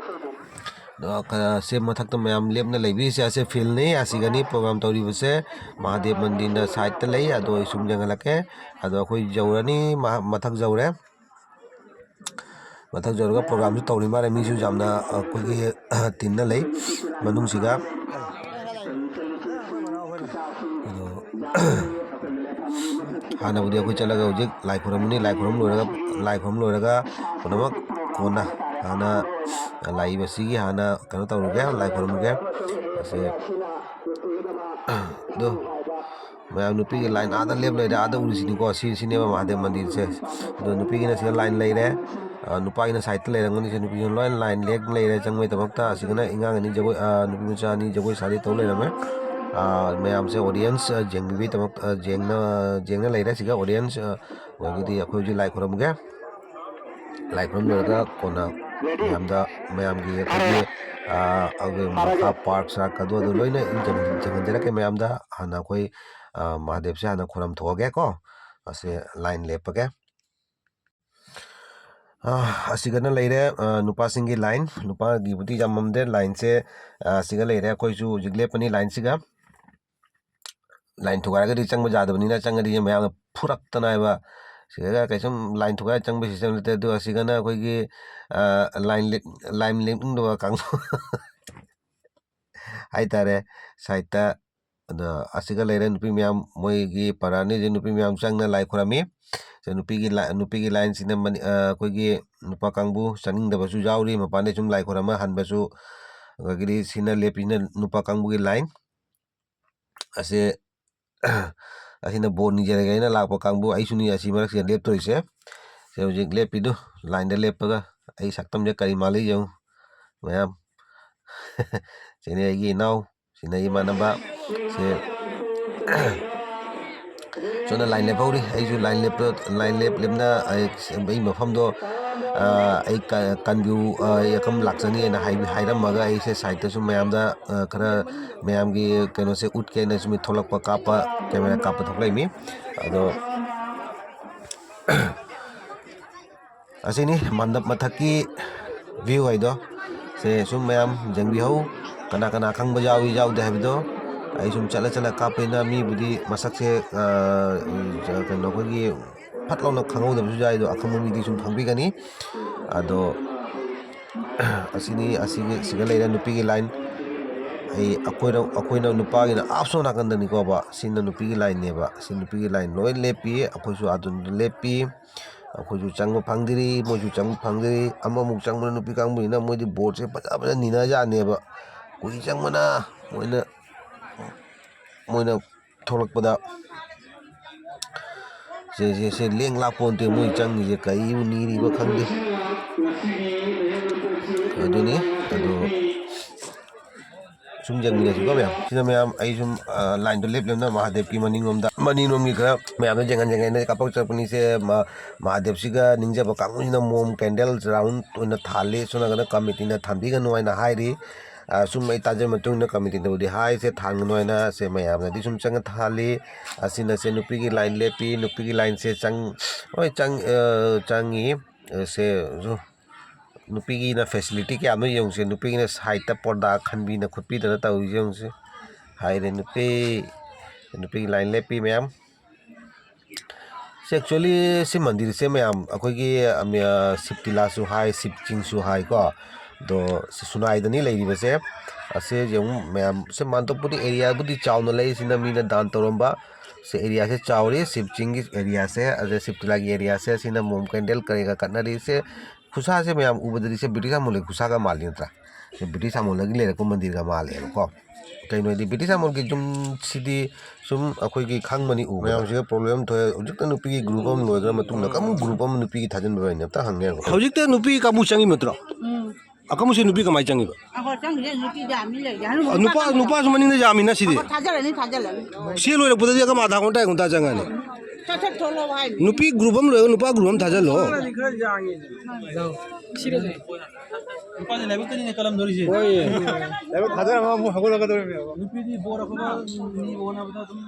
ꯑ, ꯈꯔ, ꯁꯦ ꯃꯊꯛꯇ ꯃꯌꯥꯝ ꯂꯦꯞꯅ ꯂꯩꯕꯤꯔꯤꯁꯦ, ꯑꯁꯦ fieldꯅꯤ꯫ ꯑꯁꯤꯒꯅꯤ program ꯇꯧꯔꯤꯕꯁꯦ꯫ ꯃꯍꯥꯗꯦꯕ ꯃꯟꯗꯤꯔꯅ sideꯇ ꯂꯩ꯫ ꯑꯗꯣ ꯑꯩ ꯁꯨꯝ ꯌꯦꯡꯍꯜꯂꯛꯀꯦ꯫ ꯑꯗꯣ ꯑꯩꯈꯣꯏ ꯌꯧꯔꯅꯤ, ꯃꯍꯥ-, ꯃꯊꯛ ꯌꯧꯔꯦ꯫ ꯃꯊꯛ ꯌꯧꯔꯒ programꯁꯨ ꯇꯧꯔꯤ ꯃꯥꯜꯂꯦ꯫ ꯃꯤꯁꯨ ꯌꯥꯝꯅ, ꯑ, ꯑꯩꯈꯣꯏꯒꯤ, ꯑ, ꯇꯤꯟꯅ ꯂꯩ ꯃꯅꯨꯡꯁꯤꯒ꯫ ꯑꯗꯣ ꯍꯥꯟꯅꯕꯨꯗꯤ ꯑꯩꯈꯣꯏ ꯆꯠꯂꯒ ꯍꯧꯖꯤꯛ ꯂꯥꯏ ꯈꯨꯔꯝꯃꯅꯤ꯫ ꯂꯥꯏ ꯈꯨꯔꯝ ꯂꯣꯏꯔꯒ, ꯂꯥꯏ ꯈꯨꯔꯝ ꯂꯣꯏꯔꯒ ꯄꯨꯝꯅꯃꯛ ꯀꯣꯟꯅ ꯍꯥꯟꯅ ꯂꯥꯛꯏꯕꯁꯤꯒꯤ ꯍꯥꯟꯅ ꯀꯩꯅꯣ ꯇꯧꯔꯒꯦ, ꯂꯥꯏ ꯈꯨꯔꯝꯃꯒꯦ꯫ ꯑꯁꯦ, ꯑꯗꯣ ꯃꯌꯥꯝ ꯅꯨꯄꯤꯒꯤ line ꯑꯥꯗ ꯂꯦꯞ ꯂꯩꯔꯦ, ꯑꯥꯗ ꯎꯔꯤꯁꯤꯅꯤꯀꯣ, ꯁꯤ, ꯁꯤꯅꯦꯕ ꯃꯍꯥꯗꯦꯕ ꯃꯟꯗꯤꯔꯁꯦ꯫ ꯑꯗꯣ ꯅꯨꯄꯤꯒꯤꯅ ꯁꯤꯗ line ꯂꯩꯔꯦ, ꯑ, ꯅꯨꯄꯥꯒꯤꯅ sideꯇ ꯂꯩꯔꯝꯒꯅꯤ꯫ ꯁꯤ ꯅꯨꯄꯤꯁꯤꯅ ꯂꯣꯏꯅ line ꯂꯦꯞ ꯂꯩꯔꯦ ꯆꯪꯕꯩꯗꯃꯛꯇ꯫ ꯑꯁꯤꯒꯅ ꯑꯉꯥꯡ ꯑꯅꯤ ꯖꯒꯣꯏ, ꯑ, ꯅꯨꯄꯤ ꯃꯆꯥ ꯑꯅꯤ ꯖꯒꯣꯏ ꯁꯥꯔꯤ ꯇꯧ ꯂꯩꯔꯝꯃꯦ꯫ ꯑ, ꯃꯌꯥꯝꯁꯦ audience, ꯑ, ꯌꯦꯡꯕꯤꯕꯩꯗꯃꯛ, ꯑ, ꯌꯦꯡꯅ, ꯌꯦꯡꯅ ꯂꯩꯔꯦ꯫ ꯁꯤꯒ audience, ꯑ, ꯑꯣꯏꯔꯒꯗꯤ ꯑꯩꯈꯣꯏ ꯍꯧꯖꯤꯛ ꯂꯥꯏ ꯈꯨꯔꯝꯒꯦ꯫ ꯂꯥꯏ ꯈꯨꯔꯨꯝ ꯂꯣꯏꯔꯒ ꯀꯣꯟꯅ ꯃꯌꯥꯝꯗ, ꯃꯌꯥꯝꯒꯤ ꯑꯩꯈꯣꯏꯒꯤ, ꯑ, ꯑꯩꯈꯣꯏ ꯃꯈꯥ ꯄꯥꯔꯛ ꯁꯥꯔꯛ ꯑꯗꯨ, ꯑꯗꯨ ꯂꯣꯏꯅ ꯏꯟꯖꯟ-, ꯏꯟꯖꯟꯍꯟꯖꯔꯛꯀꯦ ꯃꯌꯥꯝꯗ꯫ ꯍꯥꯟꯅ ꯑꯩꯈꯣꯏ, ꯑ, ꯃꯍꯥꯗꯦꯕꯁꯦ ꯍꯥꯟꯅ ꯈꯨꯔꯝ ꯊꯣꯛꯑꯒꯦꯀꯣ꯫ ꯑꯁꯤ ꯂꯥꯏꯟ ꯂꯦꯞꯄꯒꯦ꯫ ꯑ, ꯑꯁꯤꯒꯅ ꯂꯩꯔꯦ, ꯑ, ꯅꯨꯄꯥꯁꯤꯡꯒꯤ ꯂꯥꯏꯟ꯫ ꯅꯨꯄꯥꯒꯤꯕꯨꯗꯤ ꯌꯥꯝꯃꯝꯗꯦ ꯂꯥꯏꯟꯁꯦ꯫ ꯑ, ꯑꯁꯤꯒ ꯂꯩꯔꯦ꯫ ꯑꯩꯈꯣꯏꯁꯨ ꯍꯧꯖꯤꯛ ꯂꯦꯞꯄꯅꯤ ꯂꯥꯏꯟꯁꯤꯒ꯫ ꯂꯥꯏꯟ ꯊꯨꯒꯥꯏꯔꯒꯗꯤ ꯆꯪꯕ ꯌꯥꯗꯕꯅꯤꯅ, ꯆꯪꯉꯗꯤ ꯃꯌꯥꯝꯅ ꯐꯨꯔꯛꯇꯅ ꯍꯥꯏꯕ꯫ ꯁꯤꯗꯒ ꯀꯩꯁꯨꯝ ꯂꯥꯏꯟ ꯊꯨꯒꯥꯏꯔ ꯆꯪꯕ ꯁꯤꯁꯇꯦꯝ ꯅꯠꯇꯦ꯫ ꯑꯗꯨꯒ ꯑꯁꯤꯒꯅ ꯑꯩꯈꯣꯏꯒꯤ, ꯑ, ꯂꯥꯏꯟ ꯂꯦꯞ-, ꯂꯥꯏꯟ ꯂꯦꯞꯅꯤꯡꯗꯕ ꯀꯥꯡꯕꯨ ꯍꯥꯏꯇꯥꯔꯦ, ꯁꯥꯏꯠꯇ꯫ ꯑꯗꯣ ꯑꯁꯤꯒ ꯂꯩꯔꯦ ꯅꯨꯄꯤ ꯃꯌꯥꯝ, ꯃꯣꯏꯒꯤ ꯄꯔꯥꯅꯤꯁꯦ ꯅꯨꯄꯤ ꯃꯌꯥꯝ ꯆꯪꯅ ꯂꯥꯏ ꯈꯨꯔꯝꯃꯤ꯫ ꯁꯦ ꯅꯨꯄꯤꯒꯤ ꯂꯥꯏ-, ꯅꯨꯄꯤꯒꯤ ꯂꯥꯏꯟꯁꯤꯅ ꯃꯅꯤ-, ꯑ, ꯑꯩꯈꯣꯏꯒꯤ ꯅꯨꯄꯥ ꯀꯥꯡꯕꯨ ꯆꯪꯅꯤꯡꯗꯕꯁꯨ ꯌꯥꯎꯔꯤ, ꯃꯄꯥꯟꯗꯩ ꯁꯨꯝ ꯂꯥꯏ ꯈꯨꯔꯝꯃ ꯍꯟꯕꯁꯨ꯫ ꯑꯗꯒꯤꯗꯤ ꯁꯤꯅ ꯂꯦꯞꯄꯤꯁꯤꯅ ꯅꯨꯄꯥ ꯀꯥꯡꯕꯨꯒꯤ ꯂꯥꯏꯟ꯫ ꯑꯁꯤ, ꯑꯁꯤꯅ ꯕꯣꯔ ꯅꯤꯖꯔꯒꯦ ꯍꯥꯏꯅ ꯂꯥꯛꯄ ꯀꯥꯡꯕꯨ, ꯑꯩꯁꯨꯅꯤ ꯑꯁꯤ ꯃꯔꯛꯁꯤꯗ ꯂꯦꯞꯇꯣꯏꯁꯦ꯫ ꯁꯦ ꯍꯧꯖꯤꯛ ꯂꯦꯞꯄꯤꯗꯨ, ꯂꯥꯏꯟꯗ ꯂꯦꯞꯄꯒ ꯑꯩ ꯁꯛꯇꯝꯁꯦ ꯀꯔꯤ ꯃꯥꯜꯂꯤ ꯌꯦꯡꯉꯨ ꯃꯌꯥꯝ꯫ ꯁꯤꯅꯤ ꯑꯩꯒꯤ ꯏꯅꯥꯎ, ꯁꯤꯅ ꯏꯃꯥꯟꯅꯕ꯫ ꯁꯦ ꯁꯣꯝꯗ ꯂꯥꯏꯟ ꯂꯦꯞꯍꯧꯔꯤ꯫ ꯑꯩꯁꯨ ꯂꯥꯏꯟ ꯂꯦꯞꯄ-, ꯂꯥꯏꯟ ꯂꯦꯞ-, ꯂꯦꯞꯅ ꯑꯩ, ꯑꯩ ꯃꯐꯝꯗꯣ, ꯑ, ꯑꯩ ꯀ-, ꯀꯟꯕꯤꯌꯨ, ꯑ, ꯌꯥꯀꯝ ꯂꯥꯛꯆꯅꯤ ꯍꯥꯏꯅ ꯍꯥꯏꯕꯤ-, ꯍꯥꯏꯔꯝꯃꯒ ꯑꯩꯁꯦ ꯁꯥꯏꯠꯇꯁꯨ ꯃꯌꯥꯝꯗ, ꯑ, ꯈꯔ ꯃꯌꯥꯝꯒꯤ ꯀꯩꯅꯣꯁꯦ ꯎꯠꯀꯦꯅ ꯁꯨꯝ ꯊꯣꯛꯂꯛꯄ, ꯀꯥꯞꯄ, ꯀꯦꯃꯦꯔꯥ ꯀꯥꯞꯄ ꯊꯣꯛꯂꯛꯏꯃꯤ꯫ ꯑꯗꯣ ꯑꯁꯤꯅꯤ ꯃꯟꯗꯞ ꯃꯊꯛꯀꯤ ꯚ꯭ꯌꯨ ꯍꯥꯏꯗꯣ꯫ ꯁꯦ ꯁꯨꯝ ꯃꯌꯥꯝ ꯌꯦꯡꯕꯤꯍꯧ, ꯀꯅꯥ ꯀꯅꯥ ꯈꯪꯕ ꯌꯥꯎꯏ ꯌꯥꯎꯗꯦ ꯍꯥꯏꯕꯗꯣ꯫ ꯑꯩ ꯁꯨꯝ ꯆꯠꯂ ꯆꯠꯂ ꯀꯥꯞꯄꯅꯤꯅ ꯃꯤꯕꯨꯗꯤ ꯃꯁꯛꯁꯦ, ꯑ, ꯀꯩꯅꯣ, ꯑꯩꯈꯣꯏꯒꯤ ꯐꯠ ꯂꯥꯎꯅ ꯈꯪꯍꯧꯗꯕꯁꯨ ꯌꯥꯏ, ꯑꯗꯣ ꯑꯈꯪꯕ ꯃꯤꯗꯤ ꯁꯨꯝ ꯈꯪꯕꯤꯒꯅꯤ꯫ ꯑꯗꯣ ꯑꯁꯤꯅꯤ, ꯑꯁꯤꯒꯤ, ꯁꯤꯒ ꯂꯩꯔꯦ ꯅꯨꯄꯤꯒꯤ ꯂꯥꯏꯟ꯫ ꯑꯩ, ꯑꯩꯈꯣꯏꯅ, ꯑꯩꯈꯣꯏꯅ ꯅꯨꯄꯥꯒꯤꯅ ꯑꯥꯞꯁꯣ ꯅꯥꯀꯟꯗꯅꯤꯀꯣꯕ, ꯁꯤꯅ ꯅꯨꯄꯤꯒꯤ ꯂꯥꯏꯟꯅꯦꯕ꯫ ꯁꯤ ꯅꯨꯄꯤꯒꯤ ꯂꯥꯏꯟ ꯂꯣꯏ ꯂꯦꯞꯄꯤ, ꯑꯩꯈꯣꯏꯁꯨ ꯑꯗꯨꯗ ꯂꯦꯞꯄꯤ꯫ ꯑꯩꯈꯣꯏꯁꯨ ꯆꯪꯕ ꯐꯪꯗ꯭ꯔꯤ, ꯃꯣꯏꯁꯨ ꯆꯪꯕ ꯐꯪꯗ꯭ꯔꯤ꯫ ꯑꯃꯃꯨꯛ ꯆꯪꯕꯅ ꯅꯨꯄꯤ ꯀꯥꯡꯕꯨꯅꯤꯅ ꯃꯣꯏꯗꯤ ꯕꯣꯔꯠꯁꯦ ꯐꯖ ꯐꯖ ꯅꯤꯅꯖꯥꯠꯅꯦꯕ꯫ ꯀꯨꯏ ꯆꯪꯕꯅ ꯃꯣꯏꯅ, ꯃꯣꯏꯅ ꯊꯣꯛꯂꯛꯄꯗ꯫ ꯁꯦ, ꯁꯦ, ꯁꯦ, ꯂꯦꯡ ꯂꯥꯛꯄꯣꯟꯇꯦ ꯃꯣꯏ ꯆꯪꯉꯤꯁꯦ, ꯀꯩꯕꯨ ꯅꯤꯔꯤꯕ ꯈꯪꯗꯦ꯫ ꯑꯗꯨꯅꯤ, ꯑꯗꯨ ꯁꯨꯝ ꯌꯦꯡꯃꯤꯟꯅꯁꯤꯀꯣ ꯃꯌꯥꯝ꯫ ꯁꯤꯗ ꯃꯌꯥꯝ ꯑꯩ ꯁꯨꯝ, ꯑ, ꯂꯥꯏꯟꯗꯣ ꯂꯦꯞ ꯂꯦꯞꯅ ꯃꯍꯥꯗꯦꯕꯀꯤ ꯃꯅꯤꯡꯂꯣꯝꯗ, ꯃꯅꯤꯡꯂꯣꯝꯒꯤ ꯈꯔ ꯃꯌꯥꯝꯗꯣ ꯌꯦꯡꯍꯟ ꯌꯦꯡꯍꯟꯅ ꯀꯥꯞꯄꯛꯆꯔꯛꯄꯅꯤꯁꯦ꯫ ꯃ-, ꯃꯍꯥꯗꯦꯕꯁꯤꯒ ꯅꯤꯡꯖꯕ ꯀꯥꯡꯕꯨꯁꯤꯅ ꯃꯣꯝ ꯀꯦꯟꯗꯜ ꯔꯥꯎꯟ ꯑꯣꯏꯅ ꯊꯥꯜꯂꯤ꯫ ꯁꯣꯝ ꯅꯥꯀꯟꯗ ꯀꯃꯤꯇꯤꯅ ꯊꯥꯟꯕꯤꯒꯅꯨ ꯍꯥꯏꯅ ꯍꯥꯏꯔꯤ꯫ ꯑ, ꯁꯨꯝ ꯑꯩ ꯇꯥꯖꯕ ꯃꯇꯨꯡ ꯏꯟꯅ ꯀꯃꯤꯇꯤꯅꯕꯨꯗꯤ ꯍꯥꯏꯔꯤꯁꯦ ꯊꯥꯟꯒꯅꯨ ꯍꯥꯏꯅ꯫ ꯁꯦ ꯃꯌꯥꯝꯅꯗꯤ ꯁꯨꯝ ꯆꯪꯉ ꯊꯥꯜꯂꯤ꯫ ꯑꯁꯤꯅ ꯁꯦ ꯅꯨꯄꯤꯒꯤ ꯂꯥꯏꯟ ꯂꯦꯞꯄꯤ꯫ ꯅꯨꯄꯤꯒꯤ ꯂꯥꯏꯟꯁꯦ ꯆꯪ-, ꯍꯣꯏ, ꯆꯪ-, ꯑ, ꯆꯪꯉꯤ꯫ ꯑ, ꯁꯦ, ꯁꯨ-, ꯅꯨꯄꯤꯒꯤꯅ ꯐꯦꯁꯤꯂꯤꯇꯤ ꯀꯌꯥꯅꯣ ꯌꯦꯡꯉꯨꯁꯦ꯫ ꯅꯨꯄꯤꯒꯤꯅ ꯁꯥꯏꯠꯇ ꯄꯣꯔꯗꯥ ꯈꯟꯕꯤꯅ ꯈꯣꯠꯄꯤꯗꯅ ꯇꯧꯔꯤꯁꯦ ꯌꯦꯡꯉꯨꯁꯦ꯫ ꯍꯥꯏꯔꯦ ꯅꯨꯄꯤ, ꯅꯨꯄꯤꯒꯤ ꯂꯥꯏꯟ ꯂꯦꯞꯄꯤ ꯃꯌꯥꯝ꯫ ꯁꯤ actually ꯁꯤ ꯃꯟꯗꯤꯔꯁꯦ ꯃꯌꯥꯝ ꯑꯩꯈꯣꯏꯒꯤ, ꯑ, ꯁꯤꯕ ꯇꯤꯂꯥꯁꯨ ꯍꯥꯏ, ꯁꯤꯕ ꯆꯤꯡꯁꯨ ꯍꯥꯏꯀꯣ꯫ ꯑꯗꯣ ꯁꯤ ꯁꯨꯅꯥꯏꯗꯅꯤ ꯂꯩꯔꯤꯕꯁꯦ꯫ ꯑꯁꯦ ꯌꯦꯡꯉꯨ ꯃꯌꯥꯝ, ꯁꯤ ꯃꯥꯟꯇꯣꯞꯄꯨꯗꯤ ꯑꯦꯔꯤꯌꯥꯕꯨꯗꯤ ꯆꯥꯎꯅ ꯂꯩ, ꯁꯤꯅ ꯃꯤꯅ ꯗꯥꯟ ꯇꯧꯔꯝꯕ꯫ ꯁꯤ ꯑꯦꯔꯤꯌꯥꯁꯦ ꯆꯥꯎꯔꯤ, ꯁꯤꯕ ꯆꯤꯡꯒꯤ ꯑꯦꯔꯤꯌꯥꯁꯦ, ꯑꯗ ꯁꯤꯕ ꯇꯤꯂꯥꯒꯤ ꯑꯦꯔꯤꯌꯥꯁꯦ, ꯁꯤꯅ ꯃꯣꯝ ꯀꯦꯟꯗꯜ ꯀꯔꯤꯒ ꯀꯠꯅꯔꯤꯁꯦ꯫ ꯈꯨꯁꯥꯁꯦ ꯃꯌꯥꯝ ꯎꯕꯗꯗꯤ ꯁꯦ ꯕ꯭ꯔꯤꯇꯤꯁ ꯑꯃꯣꯜꯒꯤ ꯈꯨꯁꯥꯒ ꯃꯥꯜꯂꯤ ꯅꯠꯇ꯭ꯔꯥ? ꯁꯦ ꯕ꯭ꯔꯤꯇꯤꯁ ꯑꯃꯣꯜꯒꯤ ꯂꯩꯔꯛꯄ ꯃꯟꯗꯤꯔꯒ ꯃꯥꯜꯂꯦꯕꯀꯣ꯫ ꯀꯩꯅꯣ ꯍꯥꯏꯗꯤ ꯕ꯭ꯔꯤꯇꯤꯁ ꯑꯃꯣꯜꯒꯤ ꯌꯨꯝꯁꯤꯗꯤ ꯁꯨꯝ ꯑꯩꯈꯣꯏꯒꯤ ꯈꯪꯕꯅꯤ ꯎꯕ꯫ ꯃꯌꯥꯝꯁꯤꯒ ꯄ꯭ꯔꯣꯕ꯭ꯂꯦꯝ ꯊꯣꯛꯑꯦ꯫ ꯍꯧꯖꯤꯛꯇ ꯅꯨꯄꯤꯒꯤ ꯒ꯭ꯔꯨꯞ ꯑꯃ ꯂꯣꯏꯈ꯭ꯔ ꯃꯇꯨꯡꯗ ꯑꯃꯨꯛ ꯒ꯭ꯔꯨꯞ ꯑꯃ ꯅꯨꯄꯤꯒꯤ ꯊꯥꯖꯤꯟꯕ ꯑꯣꯏꯅ ꯑꯝꯇ ꯍꯪꯒꯦ ꯉꯥꯏꯈꯣ꯫ ꯍꯧꯖꯤꯛꯇ ꯅꯨꯄꯤ ꯀꯥꯡꯕꯨ ꯆꯪꯉꯤ ꯅꯠꯇ꯭ꯔꯣ? ꯎꯝ꯫ ꯑꯀꯝꯕꯁꯦ ꯅꯨꯄꯤ ꯀꯃꯥꯏꯅ ꯆꯪꯉꯤꯕ? ꯑꯩꯈꯣꯏ ꯆꯪꯗꯦ, ꯅꯨꯄꯤ ꯌꯥꯝꯃꯤ ꯂꯩꯔꯦ꯫ ꯍꯅꯨ ꯑ, ꯅꯨꯄꯥ, ꯊꯥꯖꯤꯜꯂꯅꯤ꯫ ꯅꯨꯄꯥꯁꯨ ꯃꯅꯤꯡꯗ ꯌꯥꯝꯃꯤꯅ ꯁꯤꯗꯤ꯫ ꯑꯩꯈꯣꯏ ꯊꯥꯖꯤꯜꯂꯅꯤ, ꯊꯥꯖꯤꯜꯂꯅꯤ꯫ ꯁꯤ ꯂꯣꯏꯔꯛꯄꯗꯗꯤ ꯑꯀꯝ ꯑꯥ ꯊꯥꯡ ꯉꯟꯇꯥ ꯉꯟꯇꯥ ꯆꯪꯉꯅꯤ꯫ ꯁꯠ ꯁꯠ ꯊꯣꯛꯂꯛꯑꯣ ꯍꯥꯏꯅꯤ꯫ ꯅꯨꯄꯤ ꯒ꯭ꯔꯨꯞ ꯑꯃ ꯂꯣꯏꯔꯒ ꯅꯨꯄꯥ ꯒ꯭ꯔꯨꯞ ꯑꯃ ꯊꯥꯖꯤꯜꯂꯣ꯫ ꯅꯨꯄꯥꯁꯦ ꯂꯥꯏꯕꯛꯇꯅꯤꯅꯦ ꯀꯂꯝꯗꯣꯔꯤꯁꯦ꯫ ꯍꯣꯏ꯫ ꯂꯥꯏꯕꯛ ꯊꯥꯖꯔꯝꯃꯒ ꯑꯃꯨꯛ ꯍꯧꯒꯠꯂꯛꯀꯗꯧꯔꯤꯅꯦꯕ꯫ ꯅꯨꯄꯤꯗꯤ ꯕꯣꯔ ꯑꯐꯕ ꯅꯤꯕ ꯍꯣꯠꯅꯕꯗ ꯑꯗꯨꯝ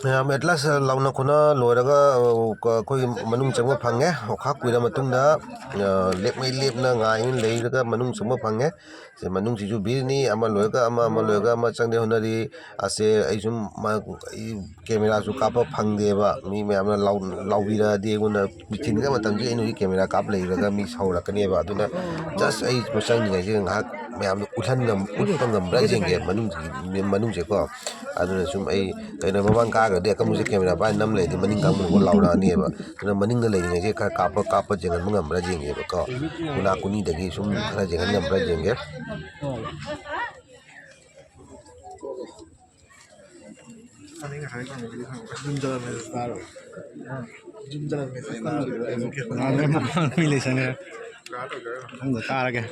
ꯃꯌꯥꯝ at last ꯂꯥꯎꯅ ꯈꯣꯠꯅ ꯂꯣꯏꯔꯒ, ꯑ, ꯑꯩꯈꯣꯏ ꯃꯅꯨꯡ ꯆꯪꯕ ꯐꯪꯉꯦ꯫ ꯑꯣꯈꯥꯛ ꯀꯨꯏꯔ ꯃꯇꯨꯡꯗ, ꯑ, ꯂꯦꯞꯃꯩ ꯂꯦꯞꯅ ꯉꯥꯏꯅ ꯂꯩꯔꯒ ꯃꯅꯨꯡ ꯆꯪꯕ ꯐꯪꯉꯦ꯫ ꯁꯤ ꯃꯅꯨꯡꯁꯤꯁꯨ ꯚꯤꯔꯅꯤ, ꯑꯃ ꯂꯣꯏꯔꯒ ꯑꯃ, ꯑꯃ ꯂꯣꯏꯔꯒ ꯑꯃ ꯆꯪꯗꯦ ꯍꯣꯠꯅꯔꯤ꯫ ꯑꯁꯦ ꯑꯩ ꯁꯨꯝ ꯃ-, ꯑꯩ ꯀꯦꯃꯦꯔꯥꯁꯨ ꯀꯥꯞꯄ ꯐꯪꯗꯦꯕ꯫ ꯃꯤ ꯃꯌꯥꯝꯅ ꯂꯥꯎ-, ꯂꯥꯎꯕꯤꯔꯛꯑꯗꯤ ꯑꯩꯉꯣꯟꯗ ꯃꯤꯆꯤꯟꯒ ꯃꯇꯝꯁꯤ ꯑꯩꯅ ꯍꯧꯖꯤꯛ ꯀꯦꯃꯦꯔꯥ ꯀꯥꯞ ꯂꯩꯔꯒ ꯃꯤ ꯁꯥꯎꯔꯛꯀꯅꯦꯕ꯫ ꯑꯗꯨꯅ just ꯑꯩ ꯆꯪꯗ꯭ꯔꯤꯉꯩꯁꯤꯗ ꯉꯥꯏꯍꯥꯛ ꯃꯌꯥꯝꯗ ꯎꯠꯍꯟ ꯉꯝ-, ꯎꯠꯄ ꯉꯝꯕ꯭ꯔꯥ ꯌꯦꯡꯒꯦ ꯃꯅꯨꯡꯁꯤ-, ꯃꯅꯨꯡꯁꯦꯀꯣ꯫ ꯑꯗꯨꯅ ꯁꯨꯝ ꯑꯩ ꯀꯩꯅꯣ ꯃꯃꯥꯡ ꯀꯥꯈ꯭ꯔꯗꯤ ꯑꯀꯝꯕꯁꯦ ꯀꯦꯃꯦꯔꯥ ꯄꯥꯏꯔ ꯅꯝ ꯂꯩꯔꯗꯤ ꯃꯅꯤꯡ ꯀꯥꯡꯕꯨꯅ ꯑꯃꯨꯛ ꯂꯥꯎꯔꯛꯑꯅꯦꯕ꯫ ꯑꯗꯨꯅ ꯃꯅꯤꯡꯗ ꯂꯩꯔꯤꯉꯩꯁꯦ ꯈꯔ ꯀꯥꯞꯄ, ꯀꯥꯞꯄ ꯌꯦꯡꯍꯟꯕ ꯉꯝꯕ꯭ꯔꯥ ꯌꯦꯡꯒꯦꯕꯀꯣ꯫ ꯈꯨꯅꯥ ꯀꯨꯅꯤꯗꯒꯤ ꯁꯨꯝ ꯈꯔ ꯌꯦꯡꯍꯟ ꯉꯝꯕ꯭ꯔꯥ ꯌꯦꯡꯒꯦ꯫ ꯃꯤ ꯂꯩꯁꯟꯈ꯭ꯔꯦ꯫ ꯅꯪꯗꯣ ꯇꯥꯔꯒꯦ꯫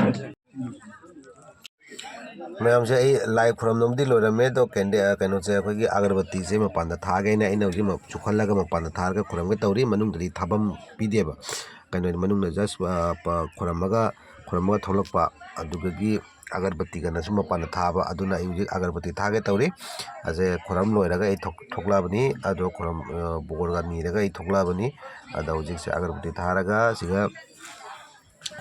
ꯃꯌꯥꯝꯁꯦ, ꯑꯩ ꯂꯥꯏ ꯈꯨꯔꯝꯅꯕꯗꯤ ꯂꯣꯏꯔꯝꯃꯦ, ꯑꯗꯣ ꯀꯦꯟꯗꯦ-, ꯑ, ꯀꯩꯅꯣꯁꯦ, ꯑꯩꯈꯣꯏꯒꯤ ꯑꯒꯔꯕꯇꯤꯁꯦ ꯃꯄꯥꯟꯗ ꯊꯥꯒꯦꯅ ꯑꯩꯅ ꯍꯧꯖꯤꯛ ꯃ-, ꯆꯨꯈꯠꯂꯒ ꯃꯄꯥꯟꯗ ꯊꯥꯔꯒ ꯈꯨꯔꯝꯒꯦ ꯇꯧꯔꯤ꯫ ꯃꯅꯨꯡꯗꯗꯤ ꯊꯥꯐꯝ ꯄꯤꯗꯦꯕ꯫ ꯀꯩꯅꯣ, ꯃꯅꯨꯡꯗ just, ꯑ, ꯄ-, ꯈꯨꯔꯝꯃꯒ, ꯈꯨꯔꯝꯃꯒ ꯊꯣꯛꯂꯛꯄ, ꯑꯗꯨꯗꯒꯤ ꯑꯒꯔꯕꯇꯤꯒꯅꯁꯨ ꯃꯄꯥꯟꯗ ꯊꯥꯕ꯫ ꯑꯗꯨꯅ ꯑꯩ ꯍꯧꯖꯤꯛ ꯑꯒꯔꯕꯇꯤ ꯊꯥꯒꯦ ꯇꯧꯔꯤ꯫ ꯑꯁꯦ ꯈꯨꯔꯝ ꯂꯣꯏꯔꯒ ꯑꯩ ꯊꯣꯛ-, ꯊꯣꯛꯂꯛꯑꯕꯅꯤ꯫ ꯑꯗꯣ ꯈꯨꯔꯝ, ꯑ, ꯕꯣꯔꯒ ꯅꯤꯔꯒ ꯑꯩ ꯊꯣꯛꯂꯛꯑꯕꯅꯤ꯫ ꯑꯗꯣ ꯍꯧꯖꯤꯛꯁꯦ ꯑꯒꯔꯕꯇꯤ ꯊꯥꯔꯒ ꯁꯤꯒ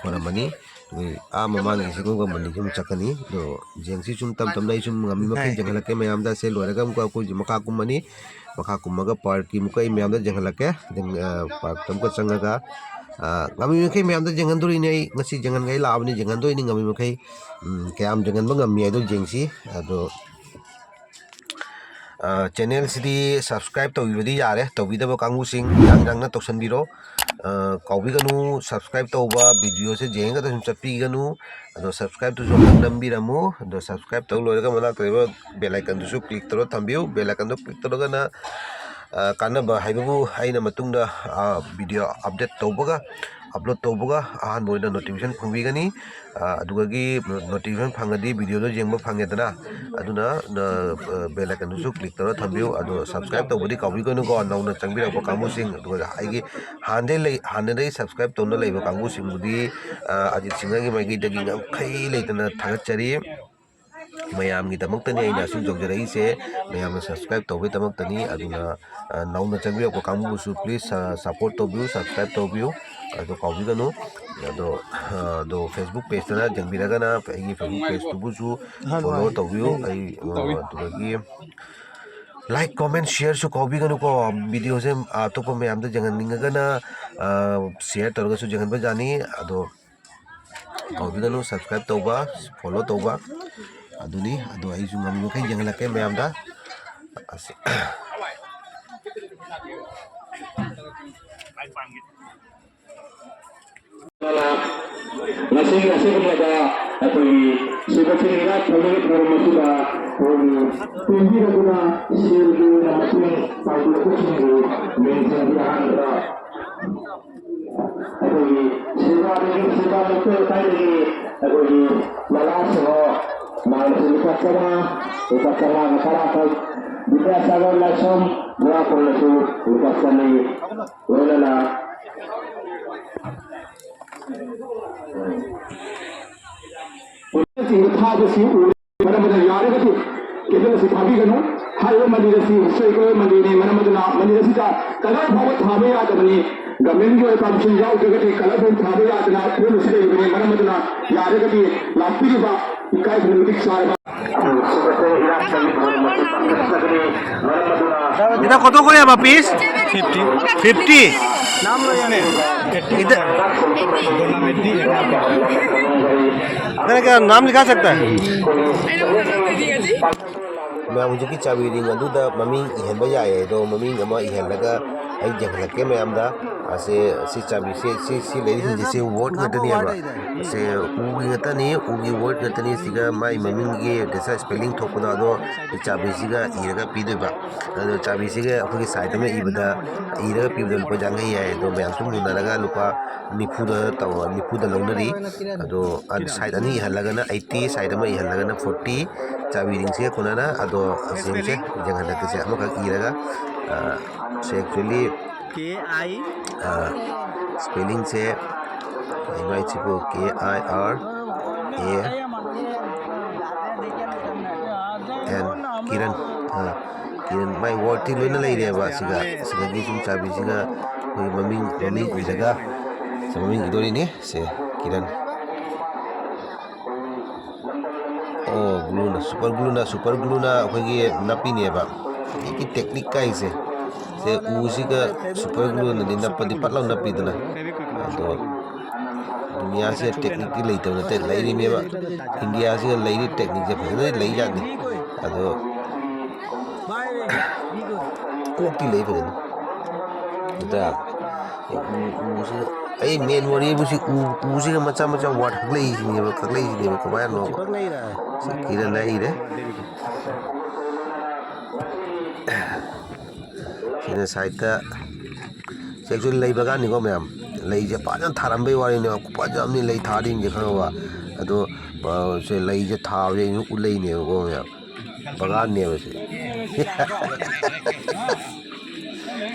ꯈꯣꯏꯔꯝꯃꯅꯤ꯫ ꯑꯗꯨꯒ ꯑꯥ ꯃꯃꯥꯡꯒꯤ ꯁꯤꯒꯨꯝꯕ ꯃꯅꯤꯁꯨ ꯑꯃꯨꯛ ꯆꯠꯀꯅꯤ꯫ ꯑꯗꯣ ꯌꯦꯡꯁꯤ, ꯁꯨꯝ ꯇꯞ ꯇꯞꯅ ꯑꯩ ꯁꯨꯝ ꯉꯝꯃꯤ ꯃꯈꯩ ꯌꯦꯡꯍꯜꯂꯛꯀꯦ ꯃꯌꯥꯝꯗ꯫ ꯁꯦ ꯂꯣꯏꯔꯒ ꯑꯃꯨꯛꯀ ꯑꯩꯈꯣꯏꯁꯦ ꯃꯈꯥ ꯀꯨꯝꯃꯅꯤ꯫ ꯃꯈꯥ ꯀꯨꯝꯃꯒ ꯄꯥꯔꯛꯀꯤ ꯑꯃꯨꯛꯀ ꯑꯩ ꯃꯌꯥꯝꯗ ꯌꯦꯡꯍꯜꯂꯛꯀꯦ꯫ ꯑꯗꯨꯝ, ꯑ, ꯄꯥꯔꯛꯇ ꯑꯃꯨꯛꯀ ꯆꯪꯉꯒ, ꯑ, ꯉꯝꯃꯤ ꯃꯈꯩ ꯃꯌꯥꯝꯗ ꯌꯦꯡꯍꯟꯗꯣꯔꯤꯅꯦ ꯑꯩ꯫ ꯉꯁꯤ ꯌꯦꯡꯍꯟꯒꯦ ꯂꯥꯛꯑꯕꯅꯤ, ꯌꯦꯡꯍꯟꯗꯣꯏꯅꯤ ꯉꯝꯃꯤ ꯃꯈꯩ꯫ ꯎꯝ, ꯀꯌꯥꯝ ꯌꯦꯡꯍꯟꯕ ꯉꯝꯃꯤ ꯍꯥꯏꯗꯣ ꯌꯦꯡꯁꯤ꯫ ꯑꯗꯣ ꯑ, channel ꯁꯤꯗꯤ subscribe ꯇꯧꯕꯤꯕꯗꯤ ꯌꯥꯔꯦ, ꯇꯧꯕꯤꯗꯕ ꯀꯥꯡꯕꯨꯁꯤꯡ ꯌꯥꯡ ꯌꯥꯡꯅ ꯇꯧꯁꯟꯕꯤꯔꯣ꯫ ꯑ, ꯀꯥꯎꯕꯤꯒꯅꯨ, subscribe ꯇꯧꯕ, video ꯁꯦ ꯌꯦꯡꯉꯒ ꯑꯗꯨꯝ ꯆꯠꯄꯤꯒꯅꯨ꯫ ꯑꯗꯣ subscribe ꯇꯨꯁꯨ ꯑꯃꯨꯛ ꯅꯝꯕꯤꯔꯝꯃꯨ꯫ ꯑꯗꯣ subscribe ꯇꯧ ꯂꯣꯏꯔꯒ ꯃꯅꯥꯛꯇ ꯂꯩꯕ bell icon ꯗꯨꯁꯨ click ꯇꯧꯔ ꯊꯝꯕꯤꯌꯨ꯫ Bell icon ꯗꯨ click ꯇꯧꯔꯒꯅ, ꯑ, ꯀꯥꯟꯅꯕ ꯍꯥꯏꯕꯕꯨ ꯑꯩꯅ ꯃꯇꯨꯡꯗ, ꯑ, video update ꯇꯧꯕꯒ, upload ꯇꯧꯕꯒ ꯑꯍꯥꯟꯕ ꯑꯣꯏꯅ notification ꯐꯪꯕꯤꯒꯅꯤ꯫ ꯑ, ꯑꯗꯨꯗꯒꯤ notification ꯐꯪꯉꯗꯤ video ꯗꯣ ꯌꯦꯡꯕ ꯐꯪꯉꯦꯗꯅ꯫ ꯑꯗꯨꯅ, ꯑ, bell icon ꯗꯨꯁꯨ click ꯇꯧꯔ ꯊꯝꯕꯤꯌꯨ꯫ ꯑꯗꯣ subscribe ꯇꯧꯕꯗꯤ ꯀꯥꯎꯕꯤꯒꯅꯨꯀꯣ, ꯅꯧꯅ ꯆꯪꯕꯤꯔꯛꯄ ꯀꯥꯡꯕꯨꯁꯤꯡ꯫ ꯑꯗꯨꯒ ꯑꯩꯒꯤ ꯍꯥꯟꯅꯗꯩ ꯂꯩ-, ꯍꯥꯟꯅꯗꯩ subscribe ꯇꯧꯅ ꯂꯩꯕ ꯀꯥꯡꯕꯨꯁꯤꯡꯕꯨꯗꯤ, ꯑ, ꯑꯔꯖꯤꯠ ꯁꯤꯡꯍꯒꯤ ꯃꯥꯏꯀꯩꯗꯒꯤ ꯉꯝꯈꯩ ꯂꯩꯇꯅ ꯊꯥꯒꯠꯆꯔꯤ꯫ ꯃꯌꯥꯝꯒꯤꯗꯃꯛꯇꯅꯤ ꯑꯩꯅ ꯑꯁꯨꯝ ꯇꯧꯖꯔꯛꯏꯁꯦ, ꯃꯌꯥꯝꯅ subscribe ꯇꯧꯕꯒꯤꯗꯃꯛꯇꯅꯤ꯫ ꯑꯗꯨꯅ, ꯑ, ꯅꯧꯅ ꯆꯪꯕꯤꯔꯛꯄ ꯀꯥꯡꯕꯨꯕꯨꯁꯨ please, ꯑ, support ꯇꯧꯕꯤꯌꯨ, subscribe ꯇꯧꯕꯤꯌꯨ꯫ ꯑꯗꯣ ꯀꯥꯎꯕꯤꯒꯅꯨ꯫ ꯑꯗꯣ, ꯑ, ꯑꯗꯣ Facebook page ꯇꯅ ꯌꯦꯡꯕꯤꯔꯒꯅ ꯑꯩꯒꯤ Facebook page ꯇꯨꯕꯨꯁꯨ follow ꯇꯧꯕꯤꯌꯨ꯫ ꯑꯩ, ꯑ, ꯑꯗꯨꯗꯒꯤ like, comment, share ꯁꯨ ꯀꯥꯎꯕꯤꯒꯅꯨꯀꯣ꯫ Video ꯁꯦ ꯑꯇꯣꯞꯄ ꯃꯌꯥꯝꯗ ꯌꯦꯡꯍꯟꯅꯤꯡꯉꯒꯅ, ꯑ, share ꯇꯧꯔꯒꯁꯨ ꯌꯦꯡꯍꯟꯕ ꯌꯥꯅꯤ꯫ ꯑꯗꯣ ꯀꯥꯎꯕꯤꯒꯅꯨ subscribe ꯇꯧꯕ, follow ꯇꯧꯕ꯫ ꯑꯗꯨꯅꯤ꯫ ꯑꯗꯣ ꯑꯩꯁꯨ ꯉꯝꯃꯤ ꯃꯈꯩ ꯌꯦꯡꯍꯜꯂꯛꯀꯦ ꯃꯌꯥꯝꯗ꯫ ꯑꯁꯤ-, ꯉꯁꯤꯒꯤ ꯑꯁꯤꯒꯨꯝꯂꯕ ꯑꯩꯈꯣꯏꯒꯤ ꯁꯤꯕ ꯆꯤꯡ ꯏꯔꯥꯠ ꯊꯧꯅꯤꯒꯤ ꯊꯧꯔꯝ ꯑꯁꯤꯗ ꯑꯩꯈꯣꯏꯒꯤ ꯄꯦꯟꯕꯤꯔꯗꯨꯅ ꯁꯦꯜꯒꯤ ꯑꯣꯏꯅ ꯃꯇꯦꯡ ꯄꯥꯡꯕꯤꯔꯛꯄꯁꯤꯡꯕꯨ ꯃꯤꯡ ꯆꯟꯕꯤ ꯑꯍꯥꯟꯕꯗ ꯑꯩꯈꯣꯏꯒꯤ ꯁꯦꯕꯥꯗꯒꯤ, ꯁꯦꯕꯥ ꯂꯩꯇꯦ ꯀꯥꯏꯗꯒꯤ ꯑꯩꯈꯣꯏꯒꯤ ꯂꯂꯥ ꯁꯤꯡꯍ ꯃꯥꯡꯗꯁꯨ ꯂꯨꯄꯥ ꯆꯥꯝꯃꯉꯥ, ꯂꯨꯄꯥ ꯆꯥꯝꯃꯉꯥꯒ ꯇꯔꯥꯈꯛ꯫ ꯕꯤꯗ꯭ꯌꯥꯁꯥꯒꯔ ꯂꯥꯏꯁ꯭ꯔꯝ, ꯒꯣꯋꯥ ꯈꯨꯜꯗꯁꯨ ꯂꯨꯄꯥ ꯆꯥꯝꯃꯔꯤ꯫ ꯂꯣꯏꯅꯅ ꯊꯥꯕꯁꯤ ꯎꯔꯦ꯫ ꯃꯔꯝ ꯑꯗꯨꯅ ꯌꯥꯔꯒꯗꯤ candle ꯑꯁꯤ ꯊꯥꯕꯤꯒꯅꯨ꯫ ꯍꯥꯏꯔꯤꯕ ꯃꯟꯗꯤꯔ ꯑꯁꯤ ꯁꯣꯏꯈ꯭ꯔꯕ ꯃꯟꯗꯤꯔꯅꯤ꯫ ꯃꯔꯝ ꯑꯗꯨꯅ ꯃꯟꯗꯤꯔ ꯑꯁꯤꯗ colour ꯐꯥꯎꯕ ꯊꯥꯕ ꯌꯥꯗꯕꯅꯤ꯫ Government ꯀꯤ ꯑꯣꯏꯕ permission ꯌꯥꯎꯗ꯭ꯔꯒꯗꯤ colour ꯐꯥꯎꯕ ꯊꯥꯕ ꯌꯥꯗꯅ ꯐꯤꯕꯝ ꯑꯁꯤ ꯂꯩꯔꯤꯕꯅꯤ꯫ ꯃꯔꯝ ꯑꯗꯨꯅ ꯌꯥꯔꯒꯗꯤ ꯂꯥꯛꯄꯤꯔꯤꯕ ꯏꯀꯥꯏ ꯈꯨꯝꯅꯕ ꯃꯇꯤꯛ ꯆꯥꯔꯕ ꯏꯗ ꯀত করে আবার পিস? ফিফটি। ফিফটি। এখানে কি নাম লেখা আছে একটা? ꯃꯌꯥꯝ ꯍꯧꯖꯤꯛꯀꯤ ꯆꯥꯕꯤ ꯔꯤꯡ ꯑꯗꯨꯗ ꯃꯃꯤꯡ ꯏꯍꯟꯕ ꯌꯥꯏ ꯑꯗꯣ, ꯃꯃꯤꯡ ꯑꯃ ꯏꯍꯜꯂꯒ ꯑꯩ ꯌꯦꯡꯍꯜꯂꯛꯀꯦ ꯃꯌꯥꯝꯗ꯫ ꯑꯁꯦ, ꯁꯤ ꯆꯥꯕꯤꯁꯦ, ꯁꯤ, ꯁꯤ ꯂꯩꯔꯤꯁꯤꯡꯁꯦ, ꯁꯤ ꯋꯥꯔꯗ ꯉꯥꯛꯇꯅꯦꯕ꯫ ꯁꯦ ꯎꯒꯤ ꯉꯥꯛꯇꯅꯤ, ꯎꯒꯤ ꯋꯥꯔꯗ ꯉꯥꯛꯇꯅꯤ꯫ ꯁꯤꯒ ꯃꯥꯏ ꯃꯃꯤꯡꯒꯤ ꯉꯁꯥꯏ spelling ꯊꯣꯛꯄꯗꯣ, ꯑꯗꯣ ꯆꯥꯕꯤꯁꯤꯒ ꯏꯔꯒ ꯄꯤꯗꯣꯏꯕ꯫ ꯑꯗꯣ ꯆꯥꯕꯤꯁꯤꯒ ꯑꯩꯈꯣꯏꯒꯤ side ꯑꯃ ꯏꯕꯗ, ꯏꯔꯒ ꯄꯤꯕꯗ ꯂꯨꯄꯥ ꯌꯥꯡꯈꯩ ꯌꯥꯏ꯫ ꯑꯗꯣ ꯃꯌꯥꯝ ꯁꯨꯝ ꯃꯨꯟꯅꯔꯒ ꯂꯨꯄꯥ ꯅꯤꯐꯨꯗ ꯇꯧ-, ꯅꯤꯐꯨꯗ ꯂꯧꯅꯔꯤ꯫ ꯑꯗꯣ ꯑ-, side ꯑꯅꯤ ꯏꯍꯜꯂꯒꯅ eighty, side ꯑꯃ ꯏꯍꯜꯂꯒꯅ forty꯫ ꯆꯥꯕꯤ ꯔꯤꯡꯁꯤꯒ ꯀꯣꯟꯅꯅ ꯑꯗꯣ ꯌꯦꯡꯁꯦ, ꯌꯦꯡꯍꯜꯂꯛꯀꯦꯁꯦ꯫ ꯑꯃꯈꯛ ꯏꯔꯒ, ꯑ, ꯁꯦ actually, K I ꯑ, spellingꯁꯦ ꯀꯩꯅꯣ ꯍꯥꯏꯁꯤꯕꯨ? K I R A N, Kiran. ꯑ, ꯀꯤꯔꯟ, ꯃꯥꯏ wordꯇꯤ ꯂꯣꯏꯅ ꯂꯩꯔꯦꯕ꯫ ꯁꯤꯒ, ꯁꯤꯗꯒꯤ ꯁꯨꯝ ꯆꯥꯕꯤꯁꯤꯒ ꯑꯩꯈꯣꯏꯒꯤ ꯃꯃꯤꯡ, ꯃꯃꯤꯡ ꯏꯔꯒ, ꯁꯤ ꯃꯃꯤꯡ ꯏꯗꯣꯔꯤꯅꯤ꯫ ꯁꯦ, ꯀꯤꯔꯟ꯫ ꯑꯣ, glue ꯅ, super glue ꯅ, super glue ꯅ ꯑꯩꯈꯣꯏꯒꯤ ꯅꯞꯄꯤꯅꯦꯕ꯫ ꯍꯧꯖꯤꯛꯀꯤ technique ꯀꯥꯏꯁꯦ꯫ ꯁꯦ, ꯎꯁꯤꯒ super glue ꯅꯗꯤ ꯅꯞꯄꯗꯤ ꯄꯠ ꯂꯥꯎ ꯅꯞꯄꯤꯗꯅ꯫ ꯑꯗꯣ ꯗꯨꯅꯤꯌꯥꯁꯤꯗ techniqueꯇꯤ ꯂꯩꯇꯕ ꯅꯠꯇꯦ, ꯂꯩꯔꯤꯅꯦꯕ꯫ ꯏꯟꯗꯤꯌꯥꯁꯤꯗ ꯂꯩꯔꯤ techniqueꯁꯦ ꯐꯖꯅ ꯂꯩꯖꯥꯠꯅꯤ꯫ ꯑꯗꯣ ꯀꯣꯛꯇꯤ ꯂꯩ ꯐꯖꯅ꯫ ꯅꯠꯇ꯭ꯔꯥ? ꯎ, ꯎꯁꯤꯗ ꯑꯩ main ꯋꯥꯔꯤꯕꯨ ꯁꯤ ꯎ, ꯎꯁꯤꯗ ꯃꯆꯥ ꯃꯆꯥ word ꯀꯛꯂꯛꯏꯁꯤꯅꯦꯕ, ꯀꯛꯂꯛꯏꯁꯤꯅꯦꯕ꯫ ꯀꯃꯥꯏꯅꯅꯣꯕ? ꯁꯤ ꯀꯤꯔꯟꯅ ꯏꯔꯦ꯫ ꯁꯤꯅ sideꯇ ꯁꯤ actually ꯂꯩ ꯕꯒꯥꯟꯅꯤꯀꯣ ꯃꯌꯥꯝ꯫ ꯂꯩꯁꯦ ꯐꯖꯅ ꯊꯥꯔꯝꯕꯩ ꯋꯥꯔꯤꯅꯦꯕ꯫ ꯈꯨꯐꯖ ꯑꯃꯅꯤ ꯂꯩ ꯊꯥꯔꯤꯁꯦ, ꯈꯪꯉꯕ? ꯑꯗꯣ ꯁꯦ ꯂꯩꯁꯦ ꯊꯥꯕꯁꯦ ꯑꯩꯅ ꯎꯠꯂꯛꯏꯅꯦꯕꯀꯣ ꯃꯌꯥꯝ꯫ ꯕꯒꯥꯟꯅꯦꯕ ꯁꯤ꯫